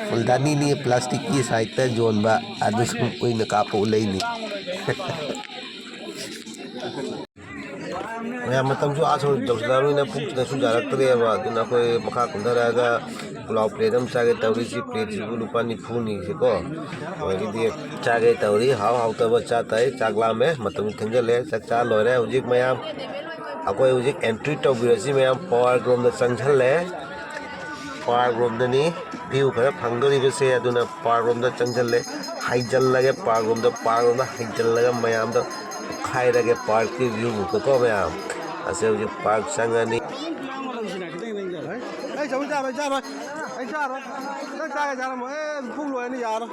ꯐꯨꯜꯗꯥꯅꯤꯅꯤ ꯄ꯭ꯂꯥꯁꯇꯤꯛꯀꯤ ꯁꯥꯏꯠꯇ ꯌꯣꯟꯕ ꯑꯗꯨ ꯁꯨꯝ ꯑꯣꯏꯅ ꯀꯥꯞꯄ ꯎꯠꯂꯛꯏꯅꯤ꯫ ꯃꯌꯥꯝ ꯃꯇꯝꯁꯨ ꯑꯥ ꯁꯨꯝ ꯌꯧꯁꯤꯜꯂꯛꯑꯕꯅꯤꯅ ꯄꯨꯛꯁꯤꯅꯁꯨ ꯌꯥꯔꯛꯇ꯭ꯔꯦꯕ꯫ ꯑꯗꯨꯅ ꯑꯩꯈꯣꯏ ꯃꯈꯥ ꯀꯨꯝꯊꯔꯛꯑꯒ ꯄꯨꯂꯥꯎ ꯄ꯭ꯂꯦꯠ ꯑꯃ ꯆꯥꯒꯦ ꯇꯧꯔꯤ꯫ ꯁꯤ ꯄ꯭ꯂꯦꯠꯁꯤꯕꯨ ꯂꯨꯄꯥ ꯅꯤꯐꯨꯅꯤ ꯁꯤꯀꯣ꯫ ꯑꯗꯒꯤꯗꯤ ꯆꯥꯒꯦ ꯇꯧꯔꯤ꯫ ꯍꯥꯎ ꯍꯥꯎꯇꯕ ꯆꯥ ꯇꯥꯏ꯫ ꯆꯥꯛ ꯂꯥꯝꯃꯦ꯫ ꯃꯇꯝ ꯊꯦꯡꯖꯜꯂꯦ꯫ ꯆꯥꯛ ꯆꯥ ꯂꯣꯏꯔꯦ꯫ ꯍꯧꯖꯤꯛ ꯃꯌꯥꯝ ꯑꯩꯈꯣꯏ ꯍꯧꯖꯤꯛ ꯑꯦꯟꯇ꯭ꯔꯤ ꯇꯧꯕꯤꯔꯁꯤ꯫ ꯃꯌꯥꯝ ꯄꯥꯔꯛ ꯔꯣꯝꯗ ꯆꯪꯁꯜꯂꯦ꯫ ꯄꯥꯔꯛ ꯔꯣꯝꯗꯅꯤ ꯚ꯭ꯌꯨ ꯈꯔ ꯐꯪꯗꯣꯔꯤꯕꯁꯦ꯫ ꯑꯗꯨꯅ ꯄꯥꯔꯛ ꯔꯣꯝꯗ ꯆꯪꯁꯜꯂꯦ꯫ ꯍꯥꯏꯖꯜꯂꯒꯦ ꯄꯥꯔꯛ ꯔꯣꯝꯗ, ꯄꯥꯔꯛ ꯔꯣꯝꯗ ꯍꯥꯏꯖꯜꯂꯒ ꯃꯌꯥꯝꯗ ꯇꯣꯈꯥꯏꯔꯒꯦ ꯄꯥꯔꯛꯀꯤ ꯚ꯭ꯌꯨ ꯃꯨꯛꯇꯀꯣ ꯃꯌꯥꯝ꯫ ꯑꯁꯦ ꯍꯧꯖꯤꯛ ꯄꯥꯔꯛ ꯆꯪꯉꯅꯤ꯫ ꯑꯩ ꯆꯥꯔꯣꯏ, ꯆꯥꯔꯣꯏ, ꯆꯥꯔꯣꯏ꯫ ꯑꯩ ꯆꯥꯔꯣꯏ꯫ ꯅꯪ ꯆꯥꯒꯦ ꯆꯥꯔꯝꯃꯣ꯫ ꯑꯦ, ꯄꯨꯛ ꯂꯣꯏꯔꯅꯤ, ꯌꯥꯔꯣꯏ꯫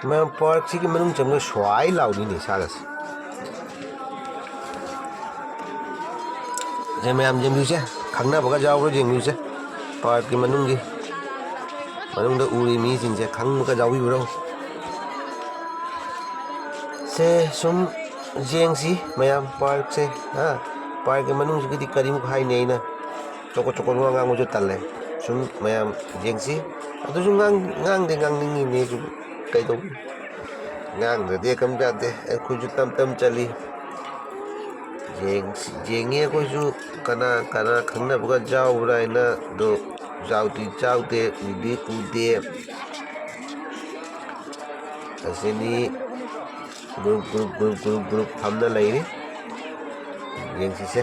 ꯃꯌꯥꯝ ꯄꯥꯔꯛꯁꯤꯒꯤ ꯃꯅꯨꯡ ꯆꯪꯕ ꯁ꯭ꯋꯥꯏ ꯂꯥꯎꯗꯣꯏꯅꯤ ꯏꯁꯥꯒꯁꯦ꯫ ꯁꯦ ꯃꯌꯥꯝ ꯌꯦꯡꯕꯤꯌꯨꯁꯦ, ꯈꯪꯅꯕꯒ ꯌꯥꯎꯕ꯭ꯔꯥ ꯌꯦꯡꯕꯤꯌꯨꯁꯦ꯫ ꯄꯥꯔꯛꯀꯤ ꯃꯅꯨꯡꯒꯤ, ꯃꯅꯨꯡꯗ ꯎꯔꯤ ꯃꯤꯁꯤꯡꯁꯦ ꯈꯪꯕꯒ ꯌꯥꯎꯕꯤꯕ꯭ꯔꯣ? ꯁꯦ ꯁꯨꯝ ꯌꯦꯡꯁꯤ ꯃꯌꯥꯝ ꯄꯥꯔꯛꯁꯦ꯫ ꯍꯥ? ꯄꯥꯔꯛꯀꯤ ꯃꯅꯨꯡꯁꯤꯒꯤꯗꯤ ꯀꯔꯤꯃꯨꯛ ꯍꯥꯏꯅꯤ ꯑꯩꯅ? ꯆꯣꯀꯣꯠ ꯆꯣꯀꯣꯠ ꯋꯥ ꯉꯥꯡꯕꯁꯨ ꯇꯜꯂꯦ꯫ ꯁꯨꯝ ꯃꯌꯥꯝ ꯌꯦꯡꯁꯤ꯫ ꯑꯗꯨꯁꯨ ꯉꯥꯡ-, ꯉꯥꯡꯗꯤ ꯉꯥꯡꯅꯤꯡꯉꯤꯅꯦ ꯑꯩꯁꯨ꯫ ꯀꯩꯗꯧ-, ꯉꯥꯡꯗ꯭ꯔꯗꯤ ꯀꯩꯝ ꯀꯥꯟꯗꯦ꯫ ꯑꯩꯈꯣꯏꯁꯨ ꯇꯞ ꯇꯞ ꯆꯠꯂꯤ꯫ ꯌꯦꯡꯁꯤ-, ꯌꯦꯡꯉꯤ ꯑꯩꯈꯣꯏꯁꯨ ꯀꯅꯥ ꯀꯅꯥ ꯈꯪꯅꯕꯒ ꯌꯥꯎꯕ꯭ꯔꯥ ꯍꯥꯏꯅ꯫ ꯑꯗꯣ ꯌꯥꯎꯗꯤ ꯌꯥꯎꯗꯦ, ꯎꯗꯤ ꯎꯗꯦ꯫ ꯑꯁꯤꯅꯤ꯫ Group, group, group, group, group ꯐꯝꯅ ꯂꯩꯔꯤ꯫ ꯌꯦꯡꯁꯤꯁꯦ꯫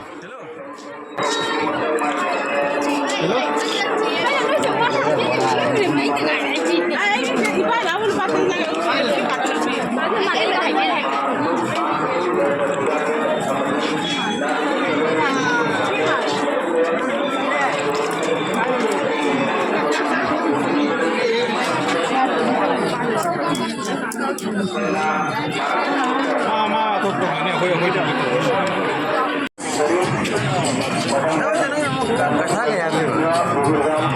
ꯃꯥ, ꯃꯥ ꯑꯇꯣꯞꯄ ꯉꯥꯡꯅꯤ, ꯑꯩꯈꯣꯏ, ꯑꯩꯈꯣꯏ ꯇꯧꯒꯦ ꯇꯧꯕ꯫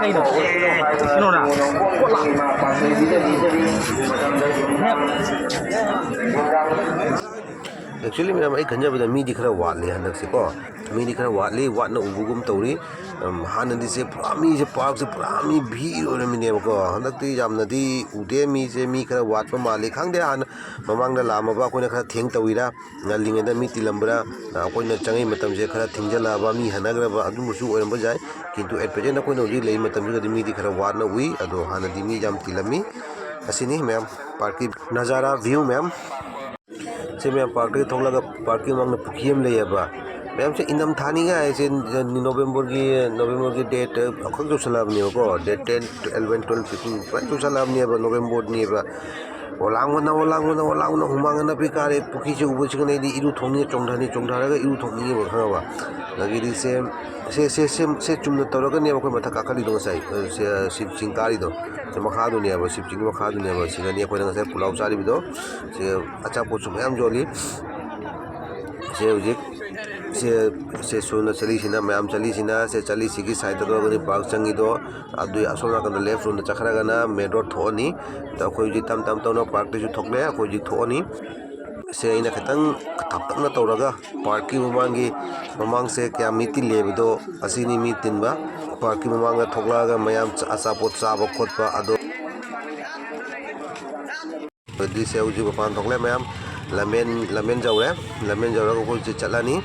ꯀꯩꯅꯣ? ꯀꯩꯅꯣꯅ? Actually ꯃꯌꯥꯝ, ꯑꯩ ꯈꯟꯖꯕꯗ ꯃꯤꯗꯤ ꯈꯔ ꯋꯥꯠꯂꯤ ꯍꯟꯗꯛꯁꯦꯀꯣ꯫ ꯃꯤꯗꯤ ꯈꯔ ꯋꯥꯠꯂꯤ, ꯋꯥꯠꯅ ꯎꯕꯒꯨꯝ ꯇꯧꯔꯤ꯫ ꯎꯝ, ꯍꯥꯟꯅꯗꯤ ꯁꯦ ꯄꯨꯔꯥ ꯃꯤꯁꯦ, parkꯁꯦ ꯄꯨꯔꯥ ꯃꯤ ꯚꯤꯔ ꯑꯣꯏꯔꯝꯃꯤꯅꯦꯕꯀꯣ꯫ ꯍꯟꯗꯛꯇꯤ ꯌꯥꯝꯅꯗꯤ ꯎꯗꯦ ꯃꯤꯁꯦ, ꯃꯤ ꯈꯔ ꯋꯥꯠꯄ ꯃꯥꯜꯂꯤ꯫ ꯈꯪꯗꯦ, ꯍꯥꯟꯅ ꯃꯃꯥꯡꯗ ꯂꯥꯛꯑꯝꯃꯕ ꯑꯩꯈꯣꯏꯅ ꯈꯔ ꯊꯦꯡ ꯇꯧꯔꯤꯔꯥ, ꯉꯜꯂꯤꯉꯩꯗ ꯃꯤ ꯇꯤꯜꯂꯝꯕ꯭ꯔꯥ, ꯑꯩꯈꯣꯏꯅ ꯆꯪꯉꯛꯏ ꯃꯇꯝꯁꯦ ꯈꯔ ꯊꯦꯡꯖꯜꯂꯛꯑꯕ, ꯃꯤ ꯍꯟꯅꯈ꯭ꯔꯕ, ꯑꯗꯨꯝꯕꯁꯨ ꯑꯣꯏꯔꯝꯕ ꯌꯥꯏ꯫ ꯀꯤꯟꯇꯨ at present ꯑꯩꯈꯣꯏꯅ ꯍꯧꯖꯤꯛ ꯂꯩꯔꯤ ꯃꯇꯝꯁꯤꯗꯗꯤ ꯃꯤꯗꯤ ꯈꯔ ꯋꯥꯠꯅ ꯎꯏ꯫ ꯑꯗꯣ ꯍꯥꯟꯅꯗꯤ ꯃꯤ ꯌꯥꯝ ꯇꯤꯜꯂꯝꯃꯤ꯫ ꯑꯁꯤꯅꯤ ꯃꯌꯥꯝ, parkꯀꯤ ꯅꯖꯥꯔꯥ view ꯃꯌꯥꯝ꯫ ꯁꯤ ꯃꯌꯥꯝ parkꯇꯒꯤ ꯊꯣꯛꯂꯒ parkꯀꯤ ꯃꯃꯥꯡꯗ ꯄꯨꯈ꯭ꯔꯤ ꯑꯃ ꯂꯩꯌꯦꯕ꯫ ꯃꯌꯥꯝꯁꯦ ꯏꯪꯊꯝ ꯊꯥꯅꯤꯒ ꯍꯥꯏꯁꯦ Novemberꯒꯤ, Novemberꯒꯤ date ꯈꯛ ꯌꯧꯁꯜꯂꯛꯑꯕꯅꯦꯕꯀꯣ꯫ Date ten, eleven, twelve, fifteen ꯄꯨꯔꯥ ꯌꯧꯁꯜꯂꯛꯑꯕꯅꯦꯕ, Novemberꯅꯦꯕ꯫ ꯑꯣꯂꯥꯡꯕꯅ, ꯑꯣꯂꯥꯡꯕꯅ, ꯑꯣꯂꯥꯡꯕꯅ ꯍꯨꯃꯥꯡ ꯑꯅꯞꯄꯤ ꯀꯥꯔꯦ꯫ ꯄꯨꯈ꯭ꯔꯤꯁꯦ ꯎꯕꯁꯤꯒꯅꯦ ꯑꯩꯗꯤ ꯏꯔꯨ ꯊꯣꯛꯅꯤꯡꯉꯦ, ꯆꯣꯡꯊꯅꯤ, ꯆꯣꯡꯊꯔꯒ ꯏꯔꯨ ꯊꯣꯛꯅꯤꯡꯉꯦꯕ, ꯈꯪꯉꯕ? ꯑꯗꯒꯤꯗꯤ ꯁꯦ, ꯁꯦ, ꯁꯦ, ꯁꯦ, ꯁꯦ ꯆꯨꯝꯅ ꯇꯧꯔꯒꯅꯦꯕ ꯑꯩꯈꯣꯏ ꯃꯊꯛ ꯀꯥꯈꯠꯂꯤꯗꯣ ꯉꯁꯥꯏ, ꯑ, ꯁꯦ, ꯁꯤꯕ ꯆꯤꯡ ꯀꯥꯔꯤꯗꯣ꯫ ꯁꯦ ꯃꯈꯥꯗꯨꯅꯦꯕ, ꯁꯤꯕ ꯆꯤꯡꯒꯤ ꯃꯈꯥꯗꯨꯅꯦꯕ꯫ ꯁꯤꯗꯅꯤ ꯑꯩꯈꯣꯏꯅ ꯉꯁꯥꯏ ꯄꯨꯂꯥꯎ ꯆꯥꯔꯤꯕꯗꯣ꯫ ꯁꯦ ꯑꯆꯥꯄꯣꯠꯁꯨ ꯃꯌꯥꯝ ꯌꯣꯜꯂꯤ꯫ ꯁꯦ ꯍꯧꯖꯤꯛ ꯁꯦ, ꯁꯦ ꯁꯣꯝꯗ ꯆꯠꯂꯤꯁꯤꯅ, ꯃꯌꯥꯝ ꯆꯠꯂꯤꯁꯤꯅ, ꯁꯦ ꯆꯠꯂꯤꯁꯤꯒꯤ sideꯇ ꯇꯧꯔꯒꯅꯤ park ꯆꯪꯉꯤꯗꯣ꯫ ꯑꯗꯨꯏ ꯑꯁꯣꯝ ꯅꯥꯀꯟꯗ left roomꯗ ꯆꯠꯈ꯭ꯔꯒꯅ main road ꯊꯣꯛꯑꯅꯤ꯫ ꯑꯗ ꯑꯩꯈꯣꯏ ꯍꯧꯖꯤꯛ ꯇꯞ ꯇꯞ ꯇꯧꯅ parkꯇꯩꯁꯨ ꯊꯣꯛꯂꯦ, ꯑꯩꯈꯣꯏ ꯍꯧꯖꯤꯛ ꯊꯣꯛꯑꯅꯤ꯫ ꯁꯦ ꯑꯩꯅ ꯈꯤꯇꯪ ꯇꯞꯇꯛꯅ ꯇꯧꯔꯒ parkꯀꯤ ꯃꯃꯥꯡꯒꯤ, ꯃꯃꯥꯡꯁꯦ ꯀꯌꯥꯝ ꯃꯤ ꯇꯤꯜꯂꯦꯕꯗꯣ ꯑꯁꯤꯅꯤ ꯃꯤ ꯇꯤꯟꯕ꯫ Parkꯀꯤ ꯃꯃꯥꯡꯗ ꯊꯣꯛꯂꯛꯑꯒ ꯃꯌꯥꯝ ꯑꯆꯥꯄꯣꯠ ꯆꯥꯕ ꯈꯣꯠꯄ ꯑꯗꯣ ꯑꯗꯨꯗꯤ ꯁꯦ ꯍꯧꯖꯤꯛ ꯃꯄꯥꯟ ꯊꯣꯛꯂꯦ ꯃꯌꯥꯝ꯫ ꯂꯝꯕꯦꯟ, ꯂꯝꯕꯦꯟ ꯌꯧꯔꯦ꯫ ꯂꯝꯕꯦꯟ ꯌꯧꯔꯒ ꯑꯩꯈꯣꯏ ꯍꯧꯖꯤꯛ ꯆꯠꯂꯅꯤ꯫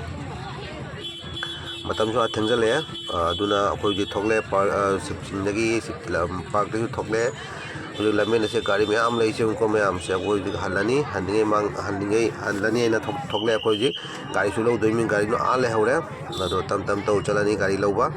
ꯃꯇꯝꯁꯨ ꯑꯥ ꯊꯦꯡꯖꯜꯂꯛꯑꯦ꯫ ꯑ, ꯑꯗꯨꯅ ꯑꯩꯈꯣꯏ ꯍꯧꯖꯤꯛ ꯊꯣꯛꯂꯦ꯫ Park, ꯑ, ꯁꯤꯕ ꯆꯤꯡꯗꯒꯤ, ꯁꯤꯕ, ꯂꯝ, parkꯇꯒꯤꯁꯨ ꯊꯣꯛꯂꯦ꯫ ꯍꯧꯖꯤꯛ ꯂꯝꯕꯦꯟ ꯑꯁꯦ ꯒꯥꯔꯤ ꯃꯌꯥꯝ ꯂꯩꯁꯦ ꯌꯦꯡꯉꯨꯀꯣ ꯃꯌꯥꯝꯁꯦ꯫ ꯑꯩꯈꯣꯏ ꯍꯧꯖꯤꯛ ꯍꯜꯂꯅꯤ꯫ ꯍꯟꯅꯤꯡꯉꯩ ꯃꯥꯡ-, ꯍꯟꯅꯤꯡꯉꯩ ꯍꯜꯂꯅꯤ ꯍꯥꯏꯅ ꯊꯣꯛ-, ꯊꯣꯛꯂꯦ꯫ ꯑꯩꯈꯣꯏ ꯍꯧꯖꯤꯛ ꯒꯥꯔꯤꯁꯨ ꯂꯧꯗꯣꯏ ꯃꯤ ꯒꯥꯔꯤꯗꯣ ꯑꯥ ꯂꯩꯍꯧꯔꯦ꯫ ꯑꯗꯣ ꯇꯝ ꯇꯝ ꯇꯧ ꯆꯠꯂꯅꯤ ꯒꯥꯔꯤ ꯂꯧꯕ꯫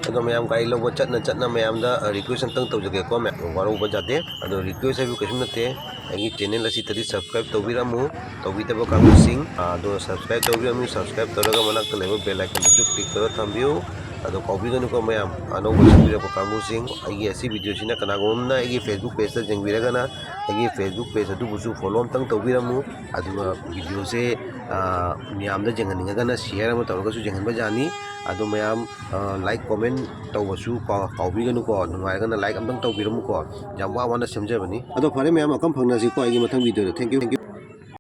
ꯑꯗꯣ ꯃꯌꯥꯝ ꯒꯥꯔꯤ ꯂꯧꯕ ꯆꯠꯅ ꯆꯠꯅ ꯃꯌꯥꯝꯗ request ꯑꯝꯇꯪ ꯇꯧꯖꯒꯦꯀꯣ, ꯃꯌꯥꯝ ꯋꯥꯔꯧꯕ ꯌꯥꯗꯦ꯫ ꯑꯗꯣ request ꯍꯥꯏꯕꯨ ꯀꯩꯁꯨ ꯅꯠꯇꯦ, ꯑꯩꯒꯤ channel ꯑꯁꯤꯗꯗꯤ subscribe ꯇꯧꯕꯤꯔꯝꯃꯨ, ꯇꯧꯕꯤꯗꯕ ꯀꯥꯡꯕꯨꯁꯤꯡ, ꯑꯗꯣ subscribe ꯇꯧꯕꯤꯔꯝꯃꯨ, subscribe ꯇꯧꯔꯒ ꯃꯅꯥꯛꯇ ꯂꯩꯕ bell iconꯗꯨꯁꯨ click ꯇꯧꯔꯒ ꯊꯝꯕꯤꯌꯨ꯫ ꯑꯗꯣ ꯀꯥꯎꯕꯤꯒꯅꯨꯀꯣ ꯃꯌꯥꯝ, ꯑꯅꯧꯕ ꯆꯪꯕꯤꯔꯛꯄ ꯀꯥꯡꯕꯨꯁꯤꯡ, ꯑꯩꯒꯤ ꯑꯁꯤ videoꯁꯤꯅ ꯀꯅꯥꯒꯨꯝꯕ ꯑꯃꯅ ꯑꯩꯒꯤ Facebook pageꯇ ꯌꯦꯡꯕꯤꯔꯒꯅ, ꯑꯩꯒꯤ Facebook page ꯑꯗꯨꯕꯨꯁꯨ follow ꯑꯝꯇꯪ ꯇꯧꯕꯤꯔꯝꯃꯨ꯫ ꯑꯗꯨꯒ videoꯁꯦ, ꯑ, ꯃꯌꯥꯝꯗ ꯌꯦꯡꯍꯟꯅꯤꯡꯉꯒꯅ share ꯑꯃ ꯇꯧꯔꯒꯁꯨ ꯌꯦꯡꯍꯟꯕ ꯌꯥꯅꯤ꯫ ꯑꯗꯣ ꯃꯌꯥꯝ, ꯑ, like, comment ꯇꯧꯕꯁꯨ ꯀꯥꯎ-, ꯀꯥꯎꯕꯤꯒꯅꯨꯀꯣ꯫ ꯅꯨꯡꯉꯥꯏꯔꯒꯅ like ꯑꯝꯇꯪ ꯇꯧꯕꯤꯔꯝꯃꯨꯀꯣ꯫ ꯌꯥꯝ ꯋꯥ ꯋꯥꯅ ꯁꯦꯝꯖꯕꯅꯤ꯫ ꯑꯗꯣ ꯐꯔꯦ ꯃꯌꯥꯝ, ꯑꯃꯨꯛꯀ ꯐꯪꯅꯁꯤꯀꯣ ꯑꯩꯒꯤ ꯃꯊꯪ videoꯗ꯫ Thank you, thank you꯫